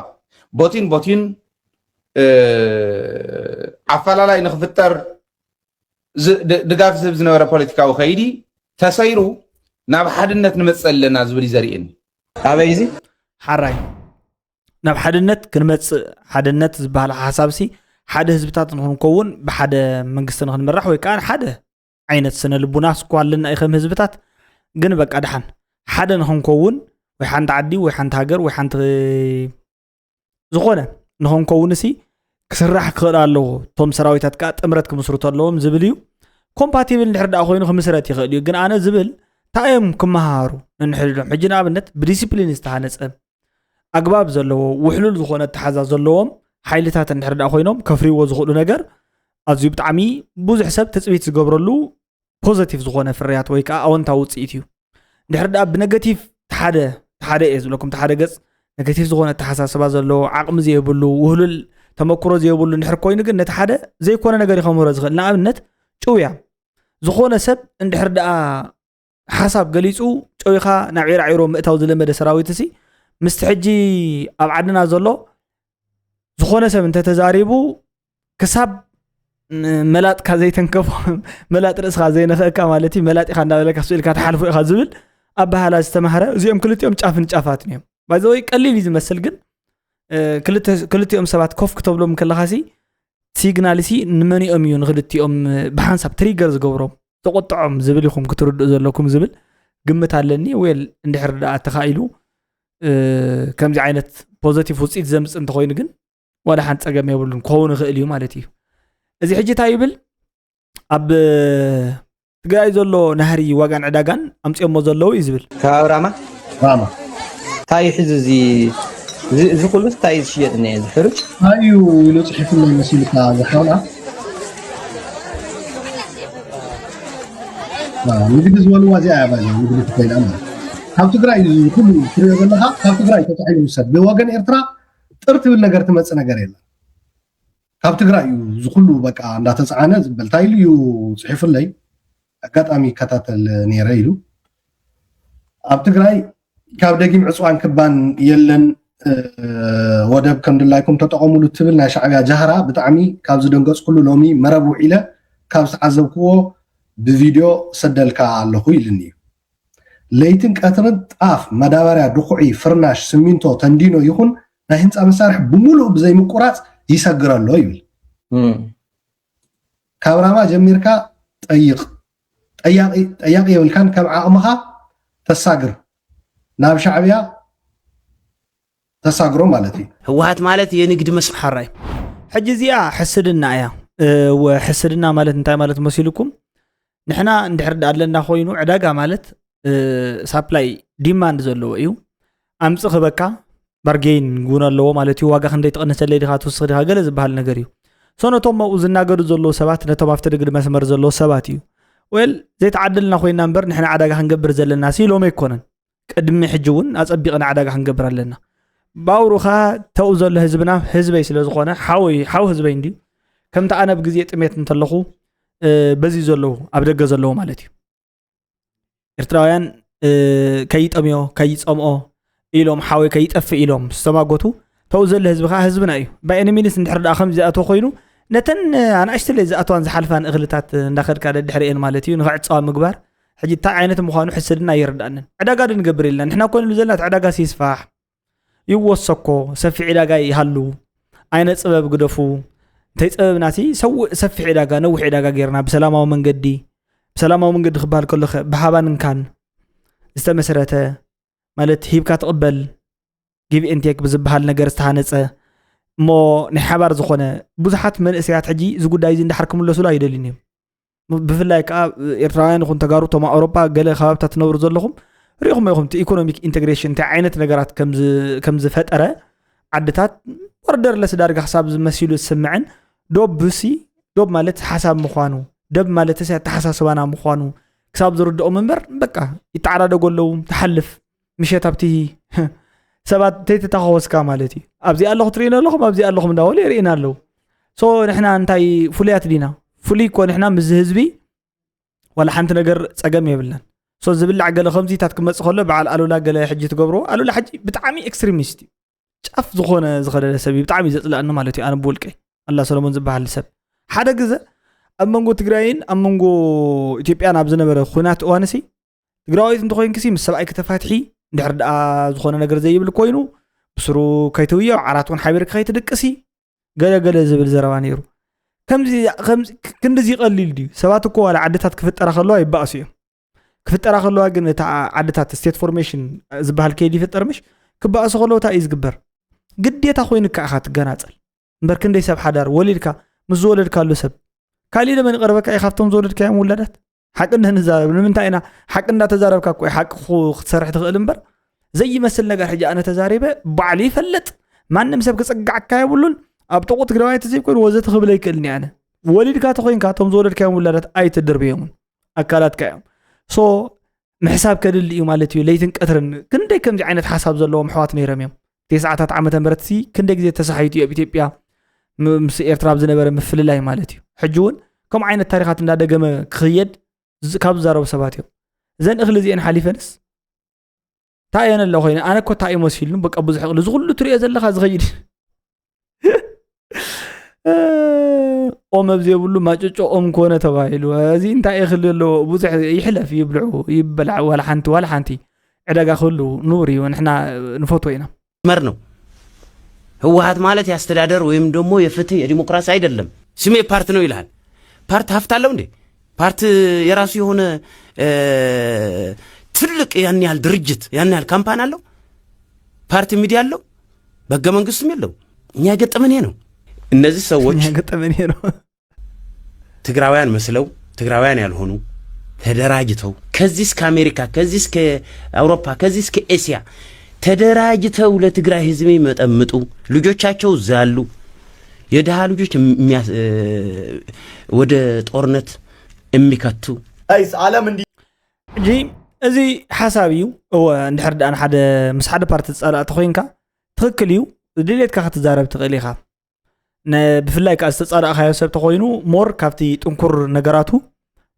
ቦቲን ቦቲን ኣፈላላይ ንክፍጠር ዝ- ድ- ድጋፍ ዝህብ ዝነበረ ፖለቲካዊ ከይዲ ተሰይሩ ናብ ሓድነት ንመፅእ ኣለና ዝብል እዩ ዘርእየኒ። ኣበይ እዚ? ሓራይ ናብ ሓድነት ክንመፅእ፣ ሓድነት ዝበሃል ሓሳብ ሲ ሓደ ህዝብታት ንክንከውን፣ ብሓደ መንግስቲ ንክንመራሕ ወይ ከዓ ሓደ ዓይነት ስነ ልቡና ስኳ ኣለና እዩ ከም ህዝብታት። ግን በቃ ደሓን ሓደ ንክንከውን ወይ ሓንቲ ዓዲ ወይ ሓንቲ ሃገር ወይ ሓንቲ ዝኾነ ንክንከውን ሲ ክስራሕ ክኽእል ኣለዎ። እቶም ሰራዊታት ከዓ ጥምረት ክምስርቱ ኣለዎም ዝብል እዩ። ኮምፓቲብል እንድሕር ደኣ ኮይኑ ክምስረት ይኽእል እዩ። ግን ኣነ ዝብል እንታይ እዮም ክመሃሩ ነንሕድዶም? ሕጂ ንኣብነት ብዲሲፕሊን ዝተሃነፀ ኣግባብ ዘለዎ ውሕሉል ዝኾነ ኣተሓዛ ዘለዎም ሓይልታት እንድሕር ደኣ ኮይኖም ከፍርይዎ ዝኽእሉ ነገር ኣዝዩ ብጣዕሚ ብዙሕ ሰብ ትፅቢት ዝገብረሉ ፖዘቲቭ ዝኾነ ፍርያት ወይ ከዓ ኣወንታዊ ውፅኢት እዩ። እንድሕር ደኣ ብነገቲቭ ሓደ ሓደ እየ ዝብለኩም ሓደ ገፅ ነገቲቭ ዝኾነ ኣተሓሳስባ ዘለዎ ዓቕሚ ዘይብሉ ውህሉል ተመክሮ ዘይብሉ እንድሕር ኮይኑ ግን ነቲ ሓደ ዘይኮነ ነገር እዩ ከምህሮ ዝኽእል። ንኣብነት ጭውያ ዝኾነ ሰብ እንድሕር ደኣ ሓሳብ ገሊፁ ጨዊኻ ናብ ዒራዒሮ ምእታው ዝለመደ ሰራዊት ሲ ምስቲ ሕጂ ኣብ ዓድና ዘሎ ዝኾነ ሰብ እንተተዛሪቡ ክሳብ መላጥካ ዘይተንከፎ መላጥ ርእስኻ ዘይነኽእካ ማለት እዩ። መላጥ ኢኻ እንዳበለካ ስኢልካ ትሓልፎ ኢኻ ዝብል ኣበሃላ ዝተማህረ እዚኦም ክልቲኦም ጫፍን ጫፋትን እዮም። ባይዘወይ ቀሊል እዩ ዝመስል ግን ክልቲኦም ሰባት ኮፍ ክተብሎም ከለኻ ሲ ሲግናል ሲ ንመኒኦም እዩ ንክልቲኦም ብሓንሳብ ትሪገር ዝገብሮም ዘቆጥዖም ዝብል ኢኹም ክትርድኡ ዘለኩም ዝብል ግምት ኣለኒ። ዌል እንድሕር ደኣ ተኻኢሉ ከምዚ ዓይነት ፖዘቲቭ ውፅኢት ዘምፅእ እንተኮይኑ ግን ዋላ ሓንቲ ፀገም የብሉን ክኸውን ይኽእል እዩ ማለት እዩ። እዚ ሕጂ እንታይ ይብል ኣብ ትግራይ ዘሎ ናህሪ ዋጋን ዕዳጋን ኣምፅኦሞ ዘለዉ እዩ ዝብል። ከባቢ ራማ ራማ እንታይ እዩ ሕዚ እዚ እዚ- እዚ ኩሉ እንታይ እዩ ዝሽየጥ እኒአ እዚ ሕሩጭ? እንታይ እዩ ኢሉ ፅሒፉለይ መሲሉካ ዝሓውና ንግዲ ዝበልዋ እዚኣ እያ ባይዘ ንግዲ ተኮይና ማለት ካብ ትግራይ እዩ ኩሉ ትሪኦ ዘለካ ካብ ትግራይ ተፃዒኑ ይውሰድ ብወገን ኤርትራ ጥር ትብል ነገር ትመፅእ ነገር የለን ካብ ትግራይ እዩ ዝኩሉ በቃ እንዳተፃዓነ ዝበል እንታይ ኢሉ እዩ ፅሒፉለይ ኣጋጣሚ ይከታተል ነይረ ኢሉ ኣብ ትግራይ ካብ ደጊም ዕፅዋን ክባን የለን ወደብ ከም ድላይኩም ተጠቐሙሉ ትብል ናይ ሻዕብያ ጃህራ ብጣዕሚ ካብ ዝደንገፅኩሉ ሎሚ መረብ ውዒለ ካብ ዝዓዘብክዎ ብቪድዮ ሰደልካ ኣለኹ ኢልኒ እዩ ለይትን ቀትርን ጣፍ ማዳበርያ ድኹዒ ፍርናሽ ስሚንቶ ተንዲኖ ይኹን ናይ ህንፃ መሳርሒ ብምሉእ ብዘይምቁራፅ ይሰግር ኣሎ ይብል ካብ ራማ ጀሚርካ ጠይቕ ጠያቂ የብልካን ከም ዓቕምኻ ተሳግር ናብ ሻዕብያ ተሳግሮ ማለት እዩ ህወሓት ማለት የንግድ መስመር ሓራይ ሕጂ እዚኣ ሕስድና እያ ሕስድና ማለት እንታይ ማለት መሲልኩም ንሕና እንድሕር ኣለና ኮይኑ ዕዳጋ ማለት ሳፕላይ ዲማንድ ዘለዎ እዩ ኣምፅ ክበካ ባርጌን ጉን ኣለዎ ማለት እዩ ዋጋ ክንደይ ትቕንሰለይ ዲኻ ትውስኽ ዲኻ ገለ ዝበሃል ነገር እዩ ሶ ነቶም ኣብኡ ዝናገዱ ዘለዉ ሰባት ነቶም ኣብቲ ንግዲ መስመር ዘለዉ ሰባት እዩ ወል ዘይተዓደልና ኮይና እምበር ንሕና ዕዳጋ ክንገብር ዘለና ሲ ሎም ኣይኮነን ቅድሚ ሕጂ እውን ኣፀቢቕና ዕዳጋ ክንገብር ኣለና ባውሩኻ ተው ዘሎ ህዝብና ህዝበይ ስለ ዝኾነ ሓወይ ሓው ህዝበይ እንድዩ ከምቲ ኣነ ብግዜ ጥሜት እንተለኹ በዚ ዘለዉ ኣብ ደገ ዘለዉ ማለት እዩ ኤርትራውያን ከይጠምዮ ከይፀምኦ ኢሎም ሓወይ ከይጠፍእ ኢሎም ዝተማጎቱ ተው ዘሎ ህዝቢ ከዓ ህዝብና እዩ ባይ ኤኒ ሚንስ እንድሕር ደኣ ከምዚ ዝኣተወ ኮይኑ ነተን ኣናእሽተለይ ዝኣተዋን ዝሓልፋን እኽልታት እንዳኸድካ ደድሕሪኤን ማለት እዩ ንክዕፀዋ ምግባር ሕጂ እንታይ ዓይነት ምዃኑ ሕስድና ኣይርዳእንን ዕዳጋ ዶ ንገብር ኢልና ንሕና ኮንሉ ዘለና እቲ ዕዳጋ ሲስፋሕ ይወሰኮ ሰፊሕ ዕዳጋ ይሃሉ ኣይነ ፅበብ ግደፉ እንተይ ፀበብናሲ ሰውእ ሰፊሕ ዕዳጋ ነዊሕ ዕዳጋ ጌርና ብሰላማዊ መንገዲ ብሰላማዊ መንገዲ ክበሃል ከሎ ብሃባን እንካን ዝተመሰረተ ማለት ሂብካ ትቕበል ጊቭ ኤንቴክ ብዝበሃል ነገር ዝተሃነፀ እሞ ናይ ሓባር ዝኾነ ብዙሓት መንእሰያት ሕጂ እዚ ጉዳይ እዚ እንዳሓር ክምለሱሉ ኣይደልዩን እዮም ብፍላይ ከዓ ኤርትራውያን ይኹን ተጋሩ ቶም ኣውሮጳ ገለ ከባብታት ትነብሩ ዘለኹም ሪኹም ኢኹም እቲ ኢኮኖሚክ ኢንቴግሬሽን እንታይ ዓይነት ነገራት ከም ዝፈጠረ ዓድታት ወርደርለስ ዳርጋ ክሳብ ዝመሲሉ ዝስምዕን ዶብ ሲ ዶብ ማለት ሓሳብ ምዃኑ ደብ ማለት ሲ ኣተሓሳስባና ምዃኑ ክሳብ ዝርድኦም እምበር በቃ ይተዓዳደጉ ኣለዉ ትሓልፍ ምሸት ኣብቲ ሰባት ተይተታኸወስካ ማለት እዩ ኣብዚኣ ኣለኹ ትርእዩን ኣለኹም ኣብዚኣ ኣለኹም እንዳበሉ የርእዩና ኣለዉ ሶ ንሕና እንታይ ፍሉያት ዲና ፍሉይ እኮ ንሕና ምስዚ ህዝቢ ዋላ ሓንቲ ነገር ፀገም የብልናን ሶ ዝብላዕ ገለ ከምዚታት ክመፅእ ከሎ በዓል ኣሉላ ገለ ሕጂ ትገብርዎ ኣሉላ ሕጂ ብጣዕሚ ኤክስትሪሚስት እዩ ጫፍ ዝኾነ ዝኸደደ ሰብ እዩ ብጣዕሚ እዩ ዘፅላእኒ ማለት እዩ ኣነ ብውልቀይ ኣላ ሰለሞን ዝበሃል ሰብ ሓደ ግዘ ኣብ መንጎ ትግራይን ኣብ መንጎ ኢትዮጵያን ኣብ ዝነበረ ኩናት እዋንሲ ትግራዋይት እንተኮይንክሲ ምስ ሰብኣይ ክተፋትሒ፣ እንድሕር ደኣ ዝኾነ ነገር ዘይብል ኮይኑ ብስሩ ከይትውዮ፣ ዓራት እውን ሓቢርካ ከይትድቅሲ፣ ገለ ገለ ዝብል ዘረባ ነይሩ። ከምዚ ከምዚ ክንድዚ ይቐሊል ድዩ? ሰባት እኮ ዋላ ዓድታት ክፍጠራ ከለዋ ይባእሱ እዮም። ክፍጠራ ከለዋ ግን እታ ዓድታት ስቴት ፎርሜሽን ዝበሃል ከይድ ይፍጠር ምሽ? ክባእሱ ከለዉ እንታይ እዩ ዝግበር? ግዴታ ኮይኑካ ኢኻ ትገናጸል። እምበር ክንደይ ሰብ ሓዳር ወሊድካ ምስ ዝወለድካሉ ሰብ ካሊእ ለመን ይቐርበካ እዩ ካብቶም ዝወለድካዮም ውላዳት? ሓቂ እንድህ ንዛረብ ንምንታይ ኢና ሓቂ እንዳተዛረብካ እኮ እዩ ሓቂ ክኹ- ክትሰርሕ ትኽእል እምበር ዘይመስል ነገር ሕጂ ኣነ ተዛሪበ ባዕሉ ይፈልጥ ማንም ሰብ ክጸግዓካ የብሉን ኣብ ጥቑ ትግራዋይ ተዘይኮይኑ ወዘተ ክብል ኣይክእልን እየ ኣነ ወሊድካ ተኾይንካ እቶም ዝወለድካዮም ውላዳት ኣይትድርብዮምን ኣካላትካ እዮም so ምሕሳብ ከድሊ እዩ ማለት እዩ ለይትን ቀትርን ክንደይ ከምዚ ዓይነት ሓሳብ ዘለዎም ኣሕዋት ነይሮም እዮም ተስዓታት ዓመተ ምህረት ሲ ክንደይ ግዜ ተሳሒቱ እዩ ኣብ ኢትዮጵያ ም- ምስ ኤርትራ ኣብ ዝነበረ ምፍልላይ ማለት እዩ ሕጂ እውን ከምኡ ዓይነት ታሪኻት እንዳደገመ ክኽየድ ዝ- ካብ ዝዛረቡ ሰባት እዮም እዘን እኽሊ እዚአን ሓሊፈንስ እንታይ እየን ኣለዋ ኮይነ ኣነ እኮ እንታይ እዩ መሲሉኒ በቃ ብዙሕ እኽሊ እዚ ኩሉ ትሪኦ ዘለኻ ዝኸይድ ኦም ኣብ ዘይብሉ ማጭጮ ኦም ኮነ ተባሂሉ እዚ እንታይ እኽሊ ኣለዎ ብዙሕ ይሕለፍ ይብልዑ ይበላዕ ዋላ ሓንቲ ዋላ ሓንቲ ዕዳጋ ክህሉ ኑር እዩ ንሕና ንፈትዎ ኢና መር ነው። ህወሀት ማለት የአስተዳደር ወይም ደግሞ የፍትህ የዲሞክራሲ አይደለም። ስሜ ፓርት ነው ይልሃል። ፓርት ሀብት አለው እንዴ? ፓርት የራሱ የሆነ ትልቅ ያን ያህል ድርጅት ያን ያህል ካምፓን አለው። ፓርት ሚዲያ አለው። በህገ መንግስቱም የለው። እኛ የገጠመን ይሄ ነው። እነዚህ ሰዎች ገጠመን ነው ትግራውያን መስለው ትግራውያን ያልሆኑ ተደራጅተው ከዚህ እስከ አሜሪካ ከዚህ እስከ አውሮፓ ከዚህ እስከ ኤስያ ተደራጅተው ለትግራይ ህዝብ የሚመጠምጡ ልጆቻቸው እዛ ያሉ የድሃ ልጆች የሚያስ- እ፣ ወደ ጦርነት የሚከቱ ጋይስ ዓለም እንዲ ሕጂ እዚ ሓሳብ እዩ እወ እንድሕር ደኣ ንሓደ ምስ ሓደ ፓርቲ ዝፀላእ ተኮይንካ ትክክል እዩ ድሌትካ ክትዛረብ ትኽእል ኢኻ ነ- ብፍላይ ከዓ ዝተፃላእካዮ ሰብ ተኮይኑ ሞር ካብቲ ጥንኩር ነገራቱ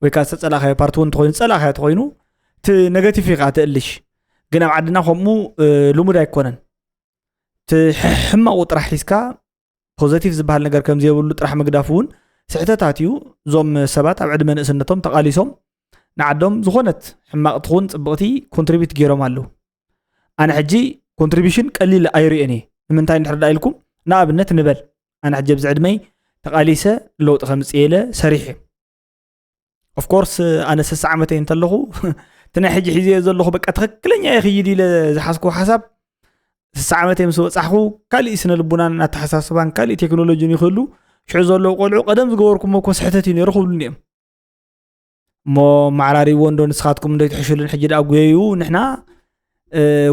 ወይ ከዓ ዝተፀላእካዮ ፓርቲ እውን ተኮይኑ ዝፀላእካዮ ተኮይኑ እቲ ነገቲቭ ኢኻ ትእልሽ ግን ኣብ ዓድና ከምኡ እ፣ ልሙድ ኣይኮነን እቲ ሕ- ሕማቁ ጥራሕ ሒዝካ ፖዘቲቭ ዝበሃል ነገር ከም ዘይብሉ ጥራሕ ምግዳፍ እውን ስሕተታት እዩ እዞም ሰባት ኣብ ዕድመ ንእስነቶም ተቃሊሶም ንዓዶም ዝኾነት ሕማቅ ትኹን ፅብቅቲ ኮንትሪቢት ገይሮም ኣለዉ ኣነ ሕጂ ኮንትሪቢሽን ቀሊል ኣይርእን እየ ንምንታይ እንድሕር ዳ ኢልኩም ንኣብነት ንበል ኣነ ሕጂ ኣብዚ ዕድመይ ተቃሊሰ ለውጢ ከምፅእ ኢለ ሰሪሐ ኦፍኮርስ ኣነ ስሳ ዓመተይ እንተለኹ እቲ ናይ ሕጂ ሒዘዮ ዘለኹ በቃ ትኽክለኛ ይኽይድ ኢለ ዝሓዝኩ ሓሳብ ስሳ ዓመተይ ምስ በፃሕኩ ካሊእ ስነ ልቡናን ኣተሓሳስባን ካሊእ ቴክኖሎጂን ይኽእሉ ሽዑ ዘለዉ ቆልዑ ቀደም ዝገበርኩሞ እኮ ስሕተት እዩ ነይሩ ክብሉኒ እዮም እሞ ማዕራሪዎ እንዶ ንስኻትኩም እንዶ ይትሕሽሉን ሕጂ ደኣ ጎየዩ ንሕና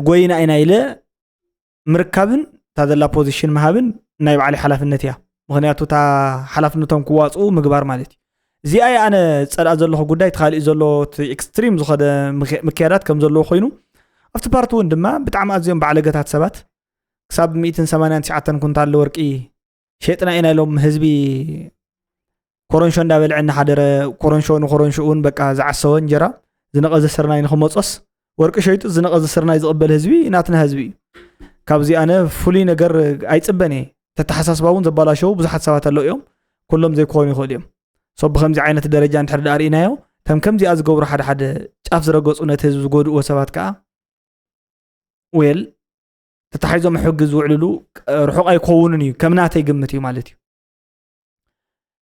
ጎይና ኢና ኢለ ምርካብን እታ ዘላ ፖዚሽን ምሃብን ናይ ባዕለይ ሓላፍነት እያ ምክንያቱ እታ ሓላፍነቶም ክዋፅኡ ምግባር ማለት እዩ እዚኣ እየ ኣነ ዝፀልኣ ዘለኹ ጉዳይ እቲ ካሊእ ዘሎ እቲ ኤክስትሪም ዝኸደ ምክ- ምክያዳት ከም ዘለዎ ኮይኑ ኣብቲ ፓርቲ እውን ድማ ብጣዕሚ ኣዝዮም ባዕለገታት ሰባት ክሳብ ሚእትን ሰማንያን ትሽዓተን ኩንታል ወርቂ ሸጥና ኢና ኢሎም ህዝቢ ኮረንሾ እንዳበልዐ እናሓደረ ኮረንሾ ንኮረንሾ እውን በቃ ዝዓሰወ እንጀራ ዝነቐዘ ስርናይ ንክመፆስ ወርቂ ሸይጡ ዝነቐዘ ስርናይ ዝቕበል ህዝቢ ናትና ህዝቢ እዩ ካብዚ ኣነ ፍሉይ ነገር ኣይፅበን እየ ተተሓሳስባ እውን ዘባላሸው ብዙሓት ሰባት ኣለዉ እዮም ኩሎም ዘይኮኑ ይኽእሉ እዮም ሶ ብከምዚ ዓይነት ደረጃ እንድሕር ዳኣ ርኢናዮ ከም ከምዚኣ ዝገብሩ ሓደ ሓደ ጫፍ ዝረገፁ ነቲ ህዝቢ ዝጎድእዎ ሰባት ከዓ ዌል ተታሒዞም ሕጊ ዝውዕልሉ ርሑቕ ኣይከውንን እዩ ከም ናተይ ግምት እዩ ማለት እዩ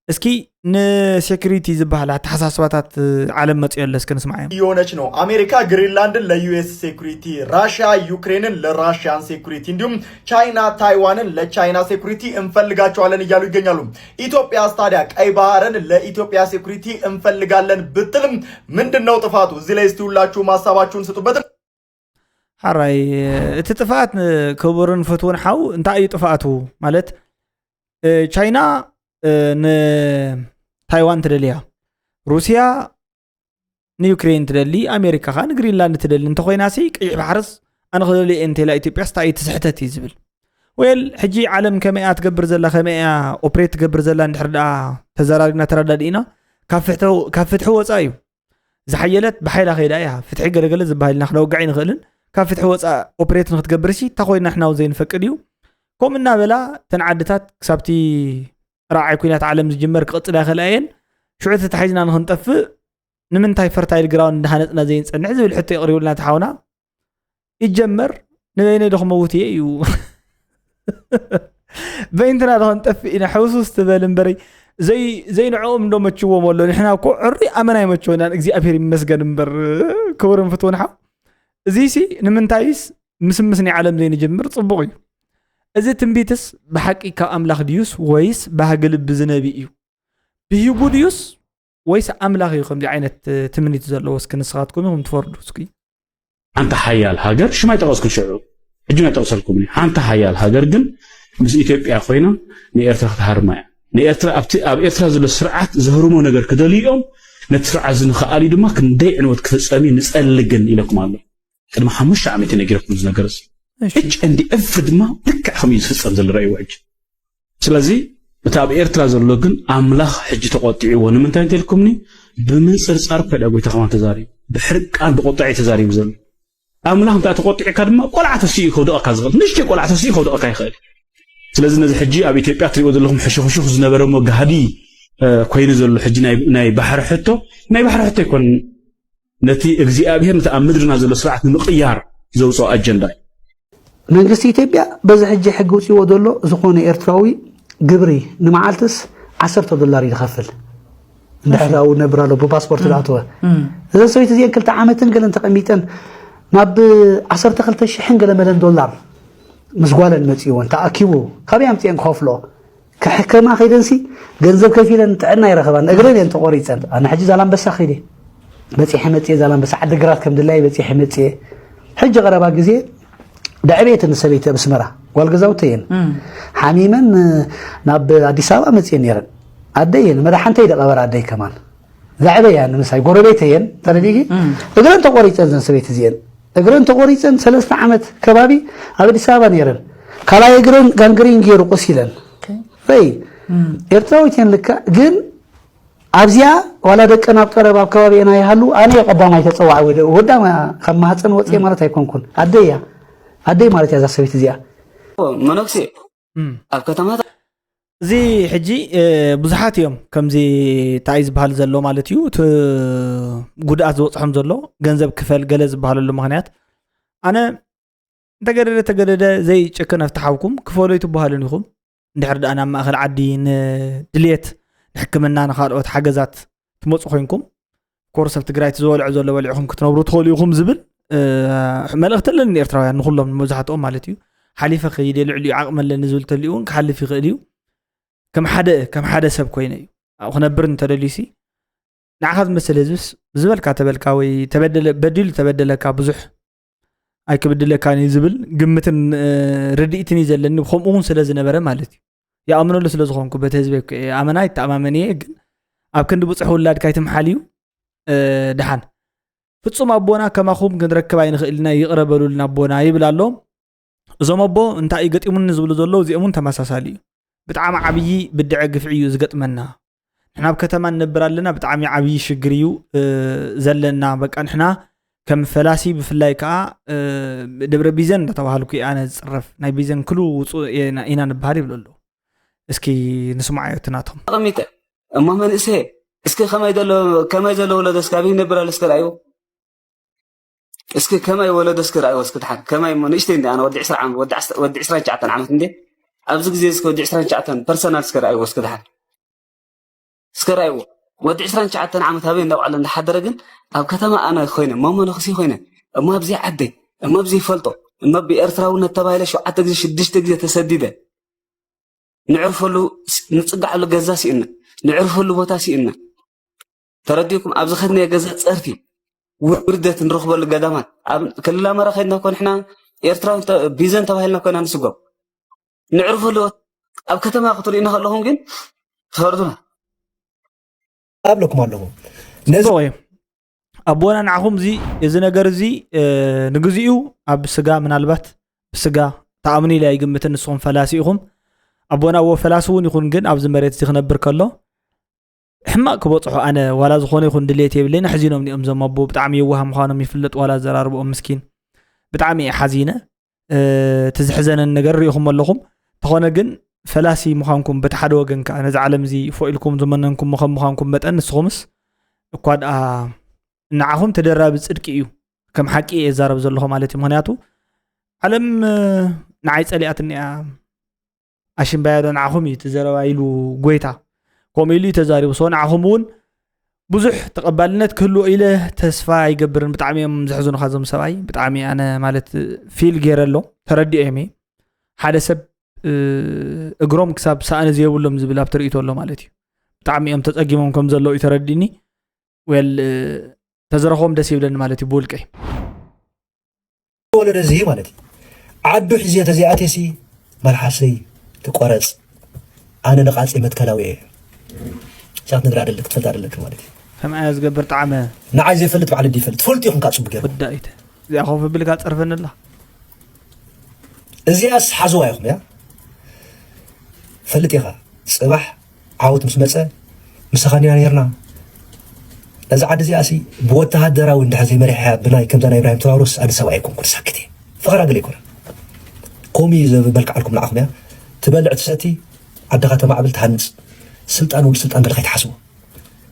እስኪ ንሴኩሪቲ ዝበሃል ኣተሓሳስባታት ዓለም መፅዮ ኣለስ ክንስማዓዮም እየሆነች ነው። አሜሪካ ግሪንላንድን ለዩኤስ ሴኩሪቲ፣ ራሽያ ዩክሬንን ለራሽያን ሴኩሪቲ እንዲሁም ቻይና ታይዋንን ለቻይና ሴኩሪቲ እንፈልጋቸዋለን እያሉ ይገኛሉ። ኢትዮጵያስ ታዲያ ቀይ ባህርን ለኢትዮጵያ ሴኩሪቲ እንፈልጋለን ብትልም ምንድን ነው ጥፋቱ? እዚህ ላይ እስቲ ሁላችሁም ሀሳባችሁን ስጡበት። ሓራይ እቲ ጥፍኣት ክቡርን ፍትውን ሓው እንታይ እዩ ጥፍኣቱ ማለት ቻይና ንታይዋን ትደልያ ሩስያ ንዩክሬን ትደሊ ኣሜሪካ ከዓ ንግሪንላንድ ትደሊ እንተኮይናሲ ቀይሕ ባሕርስ ኣነ ክደልዮ እየ እንተላ ኢትዮጵያ ስታይ እቲ ስሕተት እዩ ዝብል ወል ሕጂ ዓለም ከመይ እያ ትገብር ዘላ ከመይ እያ ኦፕሬት ትገብር ዘላ እንድሕር ደኣ ተዘራሪብና ተረዳድእና ካብ ፍትሒ ወፃእ እዩ ዝሓየለት ብሓይላ ከይዳ እያ ፍትሒ ገለገለ ዝበሃል ኢና ክነወግዕ ይንኽእልን ካብ ፍትሒ ወፃእ ኦፕሬት ንክትገብር ሲ እንታ ኮይና ንሕና እውን ዘይንፈቅድ እዩ ከምኡ እናበላ እተን ዓድታት ክሳብቲ ራዓይ ኩናት ዓለም ዝጅመር ክቕፅል ኣይኽእላ እየን ሽዑ ተታሒዝና ንክንጠፍእ ንምንታይ ፈርታይል ግራውንድ እንዳሃነፅና ዘይንፀንሕ ዝብል ሕቶ የቕሪቡልና ተሓውና። ይጀመር ንበይነይ ዶ ክመውት እየ እዩ። በይንትና ዶ ክንጠፍእ ኢና? ሕውሱስ ትበል እምበረይ። ዘይ ዘይንዕኦም እንዶ መችዎም ኣሎ። ንሕና እኮ ዕሩይ ኣመና ይመችወናን እግዚኣብሔር ይመስገን እምበር። ክቡርን ፍትውን ሓው፣ እዚሲ ንምንታይስ ምስምስ ናይ ዓለም ዘይንጅምር ጽቡቕ እዩ። እዚ ትንቢትስ ብሓቂ ካብ ኣምላኽ ድዩስ ወይስ ባህጊ ልቢ ዝነቢ እዩ? ብሂጉ ድዩስ ወይስ ኣምላኽ እዩ ከምዚ ዓይነት ትምኒት ዘለዎ? እስኪ ንስኻትኩም ኢኹም ትፈርዱ። እስኪ ሓንቲ ሓያል ሃገር ሽም ኣይጠቐስኩን ሽዑ፣ ሕጂ ኣይጠቕሰልኩምን። ሓንቲ ሓያል ሃገር ግን ምስ ኢትዮጵያ ኮይና ንኤርትራ ክትሃርማ እያ። ንኤርትራ ኣብቲ ኣብ ኤርትራ ዘሎ ስርዓት ዘህርሞ ነገር ክደልዩ እዮም። ነቲ ስርዓት እዚ ንኽኣልዩ ድማ ክንደይ ዕንወት ክፍጸም እዩ ንጸሊ ግን ኢለኩም ኣሎ። ቅድሚ ሓሙሽተ ዓመት እዩ ነጊረኩም እዚ ነገር እዚ። እሺ። ኤች ኤንዲ ኤፍ ድማ ልክዕ ከምኡ እዩ ዝፍጸም ዘሎ ረእይዎ ሕጂ። ስለዚ እቲ ኣብ ኤርትራ ዘሎ ግን ኣምላኽ ሕጂ ተቆጢዕዎ። ንምንታይ እንተልኩምኒ ብምንጽርጻር እኮ ዳ ጎይታ ከማን ተዛሪቡ፣ ብሕርቃን ብቁጥዕ እዩ ተዛሪቡ ዘሎ። ኣምላኽ እንታይ ተቆጢዕካ ድማ ቆልዓ ተሲኡ ከውደቐካ ዝኽእል፣ ንእሽተይ ቆልዓ ተሲኡ ከውደቐካ ይኽእል። ስለዚ ነዚ ሕጂ ኣብ ኢትዮጵያ ትሪእዎ ዘለኹም ሕሹኽሹኽ ዝነበረ እሞ ጋህዲ ኮይኑ ዘሎ ሕጂ ናይ ባሕሪ ሕቶ ናይ ባሕሪ ሕቶ ኣይኮን። ነቲ እግዚኣብሔር ነቲ ኣብ ምድርና ዘሎ ስርዓት ንምቕያር ዘውፅኦ ኣጀንዳ እዩ። መንግስቲ ኢትዮጵያ በዚ ሕጂ ሕጊ ውፅዎ ዘሎ ዝኾነ ኤርትራዊ ግብሪ ንመዓልትስ ዓሰርተ ዶላር እዩ ዝኸፍል። እንድሕር ኣብኡ ነብር ኣሎ ብፓስፖርት ዝኣተወ እዘን ሰበይቲ እዚአን ክልተ ዓመትን ገለን ተቐሚጠን ናብ ዓሰርተ ክልተ ሽሕን ገለ መለን ዶላር ምስ ጓለን መፅእወን ተኣኪቡ ካበይ ኣምፅአን ክኸፍልኦ? ክሕከማ ከይደንሲ ገንዘብ ከፊለን ጥዕና ይረኸባን እግረን እየን ተቆሪፀን። ኣነ ሕጂ ዛላንበሳ ከይደ በፂሐ መፅየ፣ ዛላንበሳ ዓዲግራት ከም ድላይ በፂሐ መፅየ። ሕጂ ቀረባ ግዜ ደዕቤት ንሰበይቲ ኣብ ኣስመራ ጓል ገዛውቲ እየን ሓሚመን ናብ ኣዲስ ኣበባ መፅየን ነይረን። ኣደይ እየን መድሓንተይ ደቐበር ኣደይ ከማን ዘዕበያ ንምሳይ ጎረቤት እየን ተረዲጊ እግረን ተቆሪፀን ዘን ሰበይቲ እዚአን እግረን ተቆሪፀን ሰለስተ ዓመት ከባቢ ኣብ ኣዲስ ኣበባ ነይረን። ካልኣይ እግረን ጋንግሪን ገይሩ ቆሲለን። ረይ ኤርትራዊት እየን ልካ ግን ኣብዚኣ ዋላ ደቀን ኣብ ቀረብ ኣብ ከባቢና ይሃሉ ኣነ እየ ቀዳማይ ተፀዋዕ ወደ ወዳ ካብ ማህፀን ወፅየ ማለት ኣይኮንኩን ኣደያ ኣደይ ማለት እያ እዛ ሰበይቲ እዚኣ። መነኩሴ ኣብ ከተማታት እዚ ሕጂ ብዙሓት እዮም ከምዚ እንታይ ዝበሃል ዘሎ ማለት እዩ እቲ ጉድኣት ዝበፅሖም ዘሎ ገንዘብ ክፈል ገለ ዝበሃለሉ ምክንያት ኣነ እንተገደደ ተገደደ ዘይጭክን ኣፍትሓውኩም ክፈሉ ኣይትበሃሉን ኢኹም። እንድሕር ደኣ ናብ ማእኸል ዓዲ ንድልየት ንሕክምና ንካልኦት ሓገዛት ትመፁ ኮይንኩም ኮርስ ኣብ ትግራይ ዝበልዑ ዘሎ በሊዕኹም ክትነብሩ ትኽእሉ ኢኹም ዝብል መልእኽቲ ኣለኒ ንኤርትራውያን ንኩሎም ንመብዛሕትኦም ማለት እዩ። ሓሊፈ ከይደ ልዕሊኡ ዓቕሚ ኣለኒ ዝብል ተልኡ እውን ክሓልፍ ይኽእል እዩ። ከም ሓደ ከም ሓደ ሰብ ኮይነ እዩ ኣብኡ ክነብር እንተደልዩ ሲ ንዓኻ ዝመስል ህዝብስ ዝበልካ ተበልካ ወይ ተበደለ በዲሉ ተበደለካ ብዙሕ ኣይክብድለካን እዩ ዝብል ግምትን ርድኢትን እዩ ዘለኒ። ከምኡ እውን ስለ ዝነበረ ማለት እዩ። ይኣምነሉ ስለ ዝኾንኩ በቲ ህዝቢ ኣመና ይተኣማመን እየ። ግን ኣብ ክንዲ ብፁሕ ውላድካ ኣይትምሓል እዩ። ድሓን ፍጹም ኣቦና ከማኹም ክንረክብ ኣይንኽእል ኢና፣ ይቕረ በሉልና ኣቦና ይብል ኣሎ። እዞም ኣቦ እንታይ እዩ ገጢሙኒ ዝብሉ ዘለዉ እዚኦም እውን ተመሳሳሊ እዩ። ብጣዕሚ ዓብዪ ብድዐ ግፍዒ እዩ ዝገጥመና። ንሕና ኣብ ከተማ ንነብር ኣለና፣ ብጣዕሚ ዓብዪ ሽግር እዩ ዘለና። በቃ ንሕና ከም ፈላሲ ብፍላይ ከዓ ደብረ ቢዘን እንዳተባሃልኩ ኣነ ዝፅረፍ ናይ ቢዘን ክሉ ውፁእ ኢና ንበሃል ይብሉ ኣለዉ። እስኪ ንስማዓዮ እቲ ናቶም። ተቐሚጠ እሞ መንእሰየ እስኪ ከመይ ዘሎ ከመይ ዘሎ ወለዶ እስኪ ኣበይ ይነብር ኣሎ እስኪ ረኣይዎ። እስኪ ከመይ ወለዶ እስኪ ረኣይዎ እስኪ ድሓን ከመይ እሞ ንእሽተይ እንዲ ኣነ ወዲ ዕስራ ዓመት ወዲ ዕስራን ትሽዓተን ዓመት እንዲ ኣብዚ ግዜ እስኪ ወዲ ዕስራን ትሽዓተን ፐርሰናል እስኪ ረኣይዎ እስኪ ድሓን እስኪ ረኣይዎ ወዲ ዕስራን ትሽዓተን ዓመት ኣበይ እንዳውዓለ እንዳሓደረ ግን ኣብ ከተማ ኣነ ኮይነ እሞ መነኩሴ ኮይነ እሞ ኣብዚ ዓደይ እሞ ኣብዚ ይፈልጦ እሞ ብኤርትራውነት ተባሂለ ሸውዓተ ግዜ ሽዱሽተ ግዜ ተሰዲደ ንዕርፈሉ ንፅጋዓሉ ገዛ ስኢና ንዕርፈሉ ቦታ ስኢና ተረዲእኩም ኣብዚ ከድናዮ ገዛ ፀርፊ ውርደት ንረኽበሉ ገዳማት ኣብ ክልል ኣማራ ከድና እኮ ንሕና ኤርትራዊ ቢዘን ተባሂልና ኮይና ንስጎም ንዕርፈሉ ኣብ ከተማ ክትርእዩና ከለኹም ግን ትፈርዱና ኣብለኩም ኣለኹ ነዚ ኣቦና ንዓኹም እዚ እዚ ነገር እዚ ንግዚኡ ኣብ ስጋ ምናልባት ብስጋ ተኣምኑ ኢለ ኣይግምትን። ንስኹም ፈላሲ ኢኹም። ኣቦና እዎ ፈላሲ እውን ይኹን ግን ኣብዚ መሬት እዚ ክነብር ከሎ ሕማቕ ክበፅሖ ኣነ ዋላ ዝኾነ ይኹን ድሌት የብለይን። ኣሕዚኖም ኒኦም ዘም ኣቦ ብጣዕሚ የዋህ ምዃኖም ይፍለጥ ዋላ ኣዘራርብኦም ምስኪን ብጣዕሚ እየ ሓዚነ። እቲ ዝሕዘነን ነገር ሪኢኹም ኣለኹም። ተኾነ ግን ፈላሲ ምዃንኩም፣ በቲ ሓደ ወገን ከኣ ነዚ ዓለም እዚ ፎኢልኩም ዝመነንኩም ከም ምዃንኩም መጠን፣ ንስኹምስ እኳ ደኣ ንዓኹም ተደራቢ ጽድቂ እዩ። ከም ሓቂ እየ እዛረብ ዘለኹ ማለት እዩ። ምኽንያቱ ዓለም፣ እ፣ ንዓይ ጸሊኣትኒ እያ። ኣሽምባያ ዶ ንዓኹም እዩ እቲ ዘረባ ኢሉ ጎይታ ከምኡ ኢሉ እዩ ተዛሪቡ። So ንዓኹም እውን ብዙሕ ተቐባልነት ክህልዎ ኢለ ተስፋ ኣይገብርን። ብጣዕሚ እዮም ዘሕዝኑኻ እዞም ሰብኣይ። ብጣዕሚ ኣነ ማለት ፊል ገይረ ኣሎ፣ ተረዲኦዮም እየ። ሓደ ሰብ፣ እ፣ እግሮም ክሳብ ሳእኒ ዘይብሎም ዝብል ኣብቲ ርእይቶ ኣሎ ማለት እዩ። ብጣዕሚ እዮም ተጸጊሞም ከም ዘለዉ እዩ ተረዲእኒ። ዌል፣ እ፣ ተዝረኽቦም ደስ ይብለኒ ማለት እዩ ብውልቀይ። ወለዶ እዚ ማለት እዩ። ዓዱ ሒዘ ተዘይኣትየሲ መልሓሰይ ትቆረፅ። ኣነ ነቓፂ መትከላዊ እየ። እዛ ክትነግር ኣደለ ክትፈልጥ ኣደለክ ማለት እዩ። ከምኣ እያ ዝገብር ጣዕመ። ንዓይ ዘይፈልጥ ባዕሉ ድዩ ይፈልጥ? ትፈልጡ ኢኹም ካብ ፅቡቅ ገይሩ። ወዳኢተ። እዚኣ ኮፍ ኣቢልካ ፀርፈንላ። እዚኣስ ሓዝዋ ኢኹም እያ። ፈልጥ ኢኻ። ፅባሕ ዓወት ምስ መፀ ምሳኻ ዲና ነይርና። ነዛ ዓዲ እዚኣሲ ብወተሃደራዊ እንድሕር ዘይመሪሕያ ብናይ ከምዛ ናይ ኢብራሂም ትራውረስ ኣነ ሰብኣይ ኣይኮንኩን ሳክት እየ። ፈኸራ ገለ ኣይኮነን። ከምኡ እዩ ዘበልክዓልኩም ንዓኹም እያ። ትበልዕ ትሰቲ ዓድኻ ተማዕብል ትሃንፅ። ስልጣን ውድ ስልጣን ገለ ከይትሓስቡ።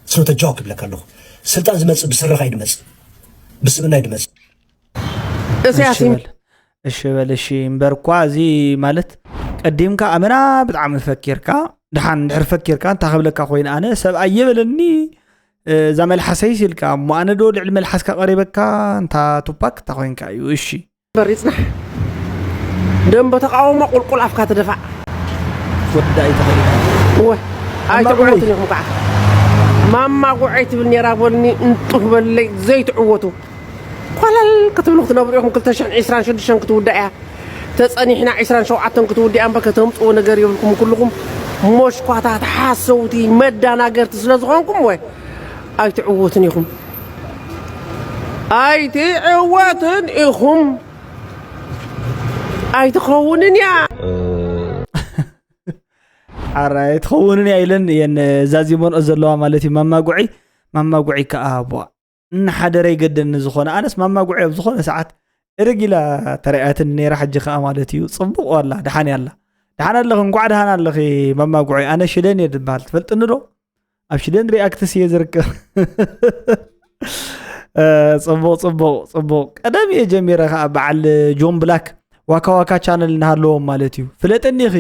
ስኖተ ጆክ ይብለካ ኣለኹ። ስልጣን ዝመፅእ ብስርኻ እዩ ድመፅእ። ብስብና እዩ ድመፅእ። እሰያስ እሺ በል እሺ እምበር እኳ እዚ ማለት ቀዲምካ ኣመና ብጣዕሚ ፈኪርካ ድሓን እንድሕር ፈኪርካ እንታይ ክብለካ ኮይኑ ኣነ ሰብ ኣየበለኒ እዛ መልሓሰይስ ኢልካ እሞ ኣነ ዶ ልዕሊ መልሓስካ ቀሪበካ እንታ ቱፓክ እንታ ኮይንካ እዩ እሺ እምበር ይፅናሕ ደንበ ተቃውሞ ቁልቁል ኣፍካ ትደፋዕ ወዳ ይተኸል እወ ኣይትዕወትን ኢኹም ከዓ ማማ ጉዐይ ትብል ነራ በልኒ እንጡፍ በለይ ዘይትዕወቱ ኮለል ክትብሉ ክትነብሩ ኢኹም ክልተ ሽሕን ዕስራን ሽዱሽተን ክትውዳእ እያ ተጸኒሕና ዕስራን ሸውዓተን ክትውድእ እያ እምበር ከተምጽዎ ነገር የብልኩም ኩልኹም ሞሽኳታት ሓሰውቲ መዳናገርቲ ስለ ዝኾንኩም ወ ኣይትዕወቱን ኢኹም ኣይትዕወቱን ኢኹም ኣይትኸውንን እያ ሓራይ ትኸውንን እያ ኢለን እየን ዛዚሞንኦ ዘለዋ ማለት እዩ ማማ ጉዒ ማማ ጉዒ ከዓ ቧ እናሓደረ ይገደኒ ዝኾነ ኣነስ ማማ ጉዒ ኣብ ዝኾነ ሰዓት እርግ ኢላ ተረኣያትኒ ነይራ ሕጂ ከዓ ማለት እዩ ፅቡቕ ዋላ ደሓን ያላ ደሓን ኣለኺ እንኳዕ ደሓን ኣለኺ ማማ ጉዒ ኣነ ሽደን እየ ዝበሃል ትፈልጥኒ ዶ ኣብ ሽደን ሪኣክትስ እየ ዝርከብ ፅቡቕ ፅቡቕ ፅቡቕ ቀደም እየ ጀሚረ ከዓ በዓል ጆን ብላክ ዋካ ዋካ ቻነል እናሃለዎም ማለት እዩ ፍለጠኒ ኢኺ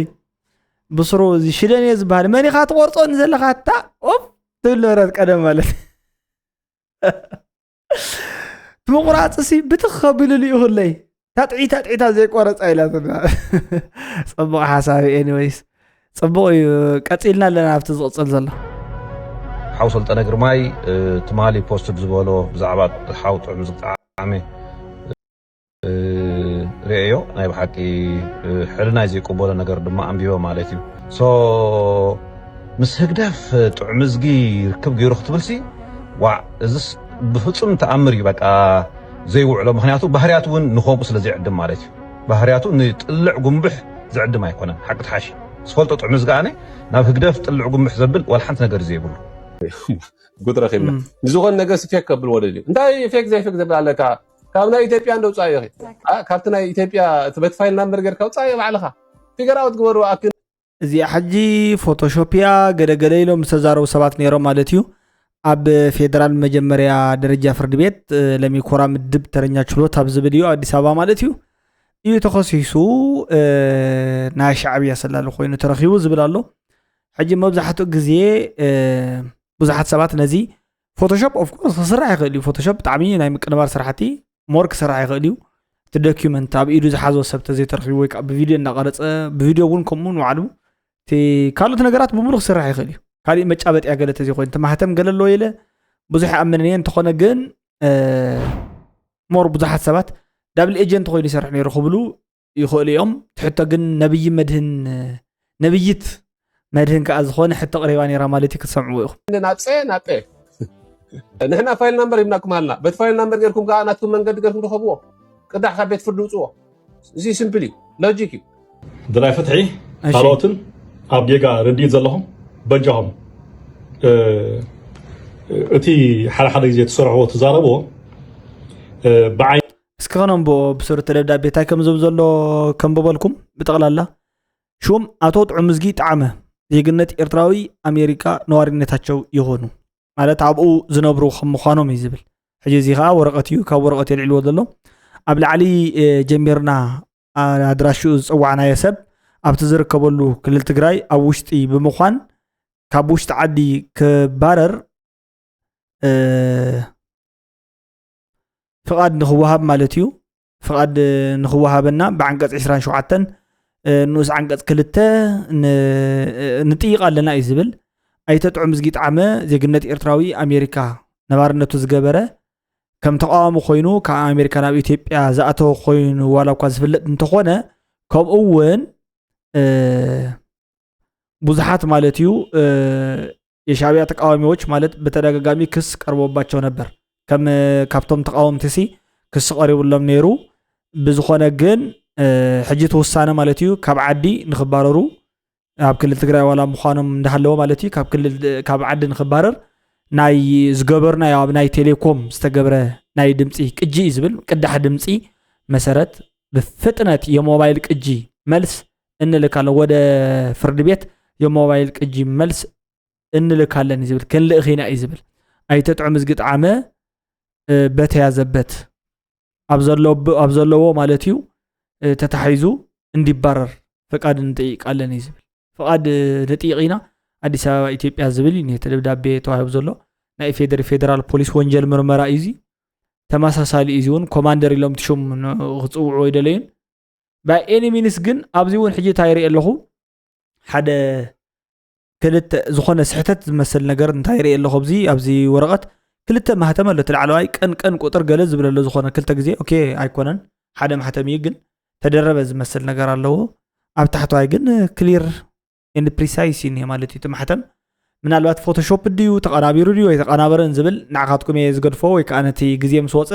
ብስሩ እዚ ሽደን እየ ዝበሃል መን ኢኻ ትቆርፆኒ ዘለኻ እታ ኦፍ ትብል ነበረት ቀደም ማለት እቲ ምቑራፅሲ ብትኽ ከቢሉ ልኢኹለይ ታጥዒ ታጥዒታ ዘይቆረፃ ኢላትና ፅቡቕ ሓሳብ ኤኒወይስ ፅቡቕ እዩ ቀፂልና ኣለና ኣብቲ ዝቕፅል ዘሎ ሓው ሰልጠነ ግርማይ ትማሊ ፖስት ዝበሎ ብዛዕባ ሓው ጥዑም ዝጣዕሚ ርእዮ ናይ ብሓቂ ሕልናይ ዘይቅበሎ ነገር ድማ ኣንቢበ ማለት እዩ so ምስ ህግደፍ ጥዑም እዝጊ ርክብ ገይሩ ክትብልሲ ዋዕ እዝስ ብፍፁም ተኣምር እዩ በቃ ዘይውዕሎ ምክንያቱ ባህርያቱ እውን ንከምኡ ስለ ዘይዕድም ማለት እዩ ባህርያቱ ንጥልዕ ጉንብሕ ዝዕድም ኣይኮነን ሓቂ ትሓሺ ዝፈልጦ ጥዑም እዝጊ ኣነ ናብ ህግደፍ ጥልዕ ጉንብሕ ዘብል ዋላ ሓንቲ ነገር ዘይብሉ ጉድ ረኺብና ንዝኾነ ነገር ፌክ ከብልዎ ደልዩ እንታይ ፌክ ዘይፌክ ዘብል ኣለካ ካብ ናይ ኢትዮጵያ እንደውፃእ ኢኺ። አ፣ ካብቲ ናይ ኢትዮጵያ እቲ በቲ ፋይል ናምበር ጌርካ ውፃእ ባዕልኻ። ፊገር ኣውት ግበሩ ኣክ። እዚኣ ሕጂ ፎቶሾፕ እያ ገለገለ ኢሎም ዝተዛረቡ ሰባት ነይሮም ማለት እዩ። ኣብ ፌደራል መጀመርያ ደረጃ ፍርዲ ቤት እ፣ ለሚኩራ ምድብ ተረኛ ችሎት ኣብ ዝብል እዩ ኣዲስ ኣበባ ማለት እዩ እዩ ተኸሲሱ እ፣ ናይ ሻዕብያ ሰላሊ ኮይኑ ተረኺቡ ዝብል ኣሎ። ሕጂ መብዛሕትኡ ግዜ እ፣ ብዙሓት ሰባት ነዚ ፎቶሾፕ ኦፍኮርስ ክስራሕ ይኽእል እዩ ፎቶሾፕ ብጣዕሚ ናይ ምቅንባር ስራሕቲ ሞር ክስራሕ ይኽእል እዩ እቲ ዶኪመንት ኣብ ኢዱ ዝሓዞ ሰብ ተዘይተረኪቡ ወይ ከዓ ብቪድዮ እናቀረፀ ብቪድዮ እውን ከምኡ ንባዕሉ እቲ ካልኦት ነገራት ብምሉ ክስራሕ ይኽእል እዩ ካሊእ መጫበጥያ ገለ ተዘይኮይኑ እቲ ማህተም ገለ ኣለዎ ኢለ ብዙሕ ይኣምንን እየ እንተኾነ ግን ሞር ብዙሓት ሰባት ዳብል ኤጀንት ኮይኑ ይሰርሕ ነይሩ ክብሉ ይኽእሉ እዮም። እቲ ሕቶ ግን ነብይ መድህን ነብይት መድህን ከኣ ዝኾነ ሕቶ ቅሪባ ነይራ ማለት እዩ ክትሰምዕዎ ኢኹም። ናጼ ናጼ ንሕና ፋይል ናምበር ሂብናኩም ሃልና በቲ ፋይል ናምበር ጌርኩም ከኣ ናትኩም መንገዲ ጌርኩም ርኸብዎ ቅዳሕ ካብ ቤት ፍርዲ ውፅዎ እዚ ሲምፕል እዩ ሎጂክ እዩ ድላይ ፍትሒ ካልኦትን ኣብ ጌጋ ርድኢት ዘለኹም በጃኹም እቲ ሓደ ሓደ ግዜ ትሰርሕዎ ትዛረብዎ ብዓይ እስኪ ከነንብቦ ብስሩ እቲ ደብዳቤ እንታይ ከም ዝብል ዘሎ ከንብበልኩም ብጠቕላላ ሹም ኣቶ ጥዑምዝጊ ጣዕመ ዜግነት ኤርትራዊ ኣሜሪካ ነዋሪነታቸው የኾኑ፣ ማለት ኣብኡ ዝነብሩ ከም ምዃኖም እዩ ዝብል። ሕጂ እዚ ከዓ ወረቐት እዩ፣ ካብ ወረቐት የልዕልዎ ዘሎ። ኣብ ላዕሊ ጀሚርና ኣድራሽኡ ዝፀዋዕናዮ ሰብ ኣብቲ ዝርከበሉ ክልል ትግራይ ኣብ ውሽጢ ብምዃን ካብ ውሽጢ ዓዲ ክባረር ፍቓድ ንክወሃብ ማለት እዩ። ፍቓድ ንክወሃበና ብዓንቀፅ ዕስራን ሸውዓተን ንኡስ ዓንቀፅ ክልተ ንጥይቕ ኣለና እዩ ዝብል። ኣይተ ጥዑምዝጊ ጣዕመ ዜግነት ኤርትራዊ ኣሜሪካ ነባርነቱ ዝገበረ ከም ተቃዋሚ ኮይኑ ካብ ኣሜሪካ ናብ ኢትዮጵያ ዝኣተወ ኮይኑ ዋላ እኳ ዝፍለጥ እንተኾነ ከምኡ እውን ብዙሓት ማለት እዩ የሻዕቢያ ተቃዋሚዎች ማለት ብተደጋጋሚ ክስ ቀርቦባቸው ነበር። ከም ካብቶም ተቃወምቲ ሲ ክስ ቀሪቡሎም ነይሩ። ብዝኾነ ግን ሕጂ እቲ ውሳነ ማለት እዩ ካብ ዓዲ ንክባረሩ ኣብ ክልል ትግራይ ዋላ ምዃኖም እንዳሃለወ ማለት እዩ ካብ ዓዲ ንክባረር ናይ ዝገበርናዮ ኣብ ናይ ቴሌኮም ዝተገብረ ናይ ድምፂ ቅጂ እዩ ዝብል ቅዳሕ ድምፂ መሰረት ብፍጥነት የሞባይል ቅጂ መልስ እንልካለን ወደ ፍርድ ቤት የሞባይል ቅጂ መልስ እንልካለን እዩ ዝብል ክንልእኽ ኢና እዩ ዝብል። ኣይተ ጥዑምዝጊ ጣዕመ በተያዘበት ኣብ ዘለዎ ማለት እዩ ተታሒዙ እንዲባረር ፍቃድ ንጠይቃለን እዩ ዝብል። ፍቃድ ንጥይቅ ኢና ኣዲስ ኣበባ ኢትዮጵያ ዝብል እዩ ነቲ ደብዳቤ ተዋሂቡ ዘሎ። ናይ ኢፌዴሪ ፌዴራል ፖሊስ ወንጀል ምርመራ እዩ እዚ። ተመሳሳሊ እዩ እዚ እውን ኮማንደር ኢሎም ትሽም ክፅውዑ ኣይደለዩን። ባይ ኤኒ ሚንስ ግን ኣብዚ እውን ሕጂ እንታይ ይርኢ ኣለኹ ሓደ ክልተ ዝኾነ ስሕተት ዝመስል ነገር እንታይ ይርኢ ኣለኹ ኣብዚ ኣብዚ ወረቐት ክልተ ማህተም ኣሎ እቲ ላዕለዋይ ቀን ቀን ቁጥር ገለ ዝብል ኣሎ ዝኾነ ክልተ ግዜ ኦኬ ኣይኮነን ሓደ ማህተም እዩ ግን ተደረበ ዝመስል ነገር ኣለዎ ኣብ ታሕተዋይ ግን ክሊር ኤንድ ፕሪሳይስ እዩ ማለት እዩ እቲ ማሕተም ምናልባት ፎቶሾፕ ድዩ ተቐናቢሩ ድዩ ኣይተቐናበረን ዝብል ንዓኻትኩም እየ ዝገድፎ ወይ ከዓ ነቲ ግዜ ምስ ወፀ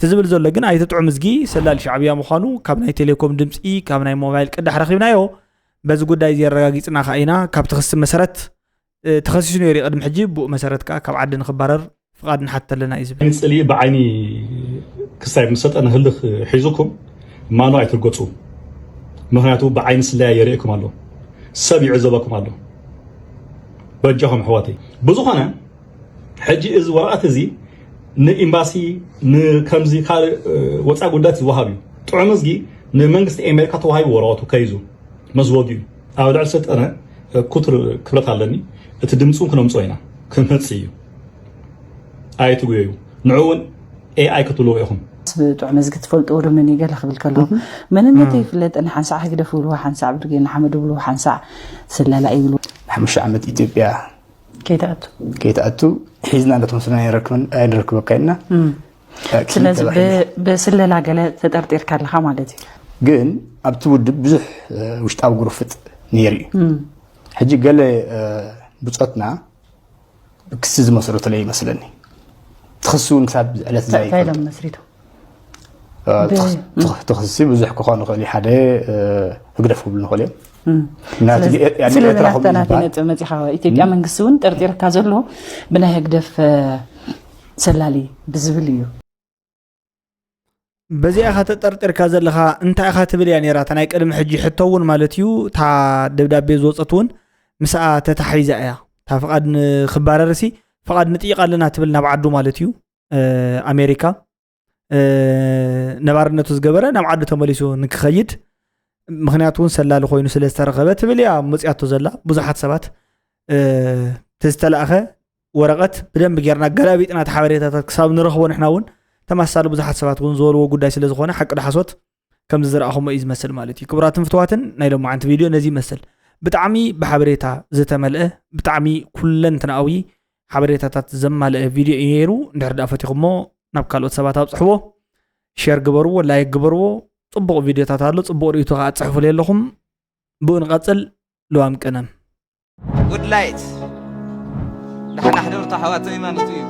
እቲ ዝብል ዘሎ ግን ኣይተ ጥዑምዝጊ ሰላል ሻዕብያ ምዃኑ ካብ ናይ ቴሌኮም ድምፂ ካብ ናይ ሞባይል ቅዳሕ ረኺብናዮ በዚ ጉዳይ እዚ ኣረጋጊፅና ከዓ ኢና ካብቲ ክሲ መሰረት ተኸሲሱ ነይሩ ቅድሚ ሕጂ ብኡ መሰረት ከዓ ካብ ዓዲ ንክባረር ፍቓድ ንሓትት ኣለና እዩ ዝብል። ዓይኒ ፅልኢ ብዓይኒ ክሳይ ምስ ሰልጠነ ህልኽ ሒዙኩም ማኖ ኣይትርገፁ። ምኽንያቱ ብዓይኒ ስለያ የርእየኩም ኣሎ፣ ሰብ ይዕዘበኩም ኣሎ። በጃኹም ኣሕዋተይ። ብዝኾነ ሕጂ እዚ ወረቐት እዚ ንኢምባሲ ንከምዚ ካልእ ወፃኢ ጉዳያት ዝወሃብ እዩ። ጥዑም እዝጊ ንመንግስቲ ኣሜሪካ ተዋሂቡ ወረቐቱ ከይዙ መዝወጊ እዩ። ኣብ ልዕሊ ሰልጠነ ኩቱር ክብረት ኣለኒ። እቲ ድምፂ እውን ክነምፅኦ ኢና፣ ክመፅእ እዩ። ኣይትጉየዩ። ንዑ እውን ኤኣይ ክትብልዎ ኢኹም። ጥዑም እዝጊ ትፈልጥዎ ዶ መን እዩ ገለ ክብል ከለኹ መንነቱ ይፍለጥ። ንሓንሳዕ ህግደፍ ብልዎ፣ ሓንሳዕ ብርጌ ንሓመዱ ብልዎ፣ ሓንሳዕ ስለላ ይብልዎ። ንሓሙሽተ ዓመት ኢትዮጵያ ከይትኣቱ ከይትኣቱ ሒዝና እንዳተመስለና ኣይንረክበካ ኢልና። ስለዚ ብስለላ ገለ ተጠርጢርካ ኣለኻ ማለት እዩ። ግን ኣብቲ ውድብ ብዙሕ ውሽጣዊ ግርፍጥ ነይሩ እዩ። ሕጂ ገለ ብፆትና ክሲ ዝመስረቱለይ ይመስለኒ። እቲ ክሲ እውን ክሳብ ዕለት እንታይ ኢሎም መስሪቶም? እቲ ክሲ ብዙሕ ክኾን ይኽእል እዩ። ሓደ ህግደፍ ክብሉ ንኽእል እዮም። ስለዚ ናብታ ናተይ ነጥብ መፂኻ ኢትዮጵያ መንግስቲ እውን ጠርጢርካ ዘሎ ብናይ ህግደፍ ሰላሊ ብዝብል እዩ። በዚኣ ኢኻ ተጠርጢርካ ዘለኻ እንታይ ኢኻ ትብል እያ ነይራ እታ ናይ ቅድሚ ሕጂ ሕቶ እውን ማለት እዩ እታ ደብዳቤ ዝወፀት እውን ምስኣ ተታሒዛ እያ እታ ፍቓድ ንክባረር ሲ ፍቓድ ንጥይቕ ኣለና ትብል ናብ ዓዱ ማለት እዩ ኣሜሪካ ነባርነቱ ዝገበረ ናብ ዓዱ ተመሊሱ ንክኸይድ ምክንያቱ እውን ሰላሊ ኮይኑ ስለ ዝተረኸበ ትብል እያ መፅያቶ ዘላ ብዙሓት ሰባት ተዝተላእኸ ወረቐት ብደንቢ ጌርና ኣገላቢጥና እቲ ሓበሬታታት ክሳብ ንረኽቦ ንሕና እውን ተመሳሳሊ ብዙሓት ሰባት እውን ዝበልዎ ጉዳይ ስለ ዝኾነ ሓቂ ዶ ሓሶት ከምዚ ዝረኣኹሞ እዩ ዝመስል ማለት እዩ። ክቡራትን ፍትዋትን ናይ ሎማዓንቲ ቪድዮ ነዚ ይመስል። ብጣዕሚ ብሓበሬታ ዝተመልአ ብጣዕሚ ኩለንትናዊ ሓበሬታታት ዘማልአ ቪድዮ እዩ ነይሩ። እንድሕር ደኣ ፈቲኹሞ ናብ ካልኦት ሰባት ኣብፅሕዎ፣ ሼር ግበርዎ፣ ላይክ ግበርዎ። ፅቡቕ ቪድዮታት ኣሎ፣ ፅቡቕ ርእይቶ ከዓ ፅሕፉለይ ኣለኹም። ብኡ ንቐፅል። ልዋም ቀነም። Good light ደሓን ኣሕደሩ ኣሕዋተይ ማለቱ እዩ።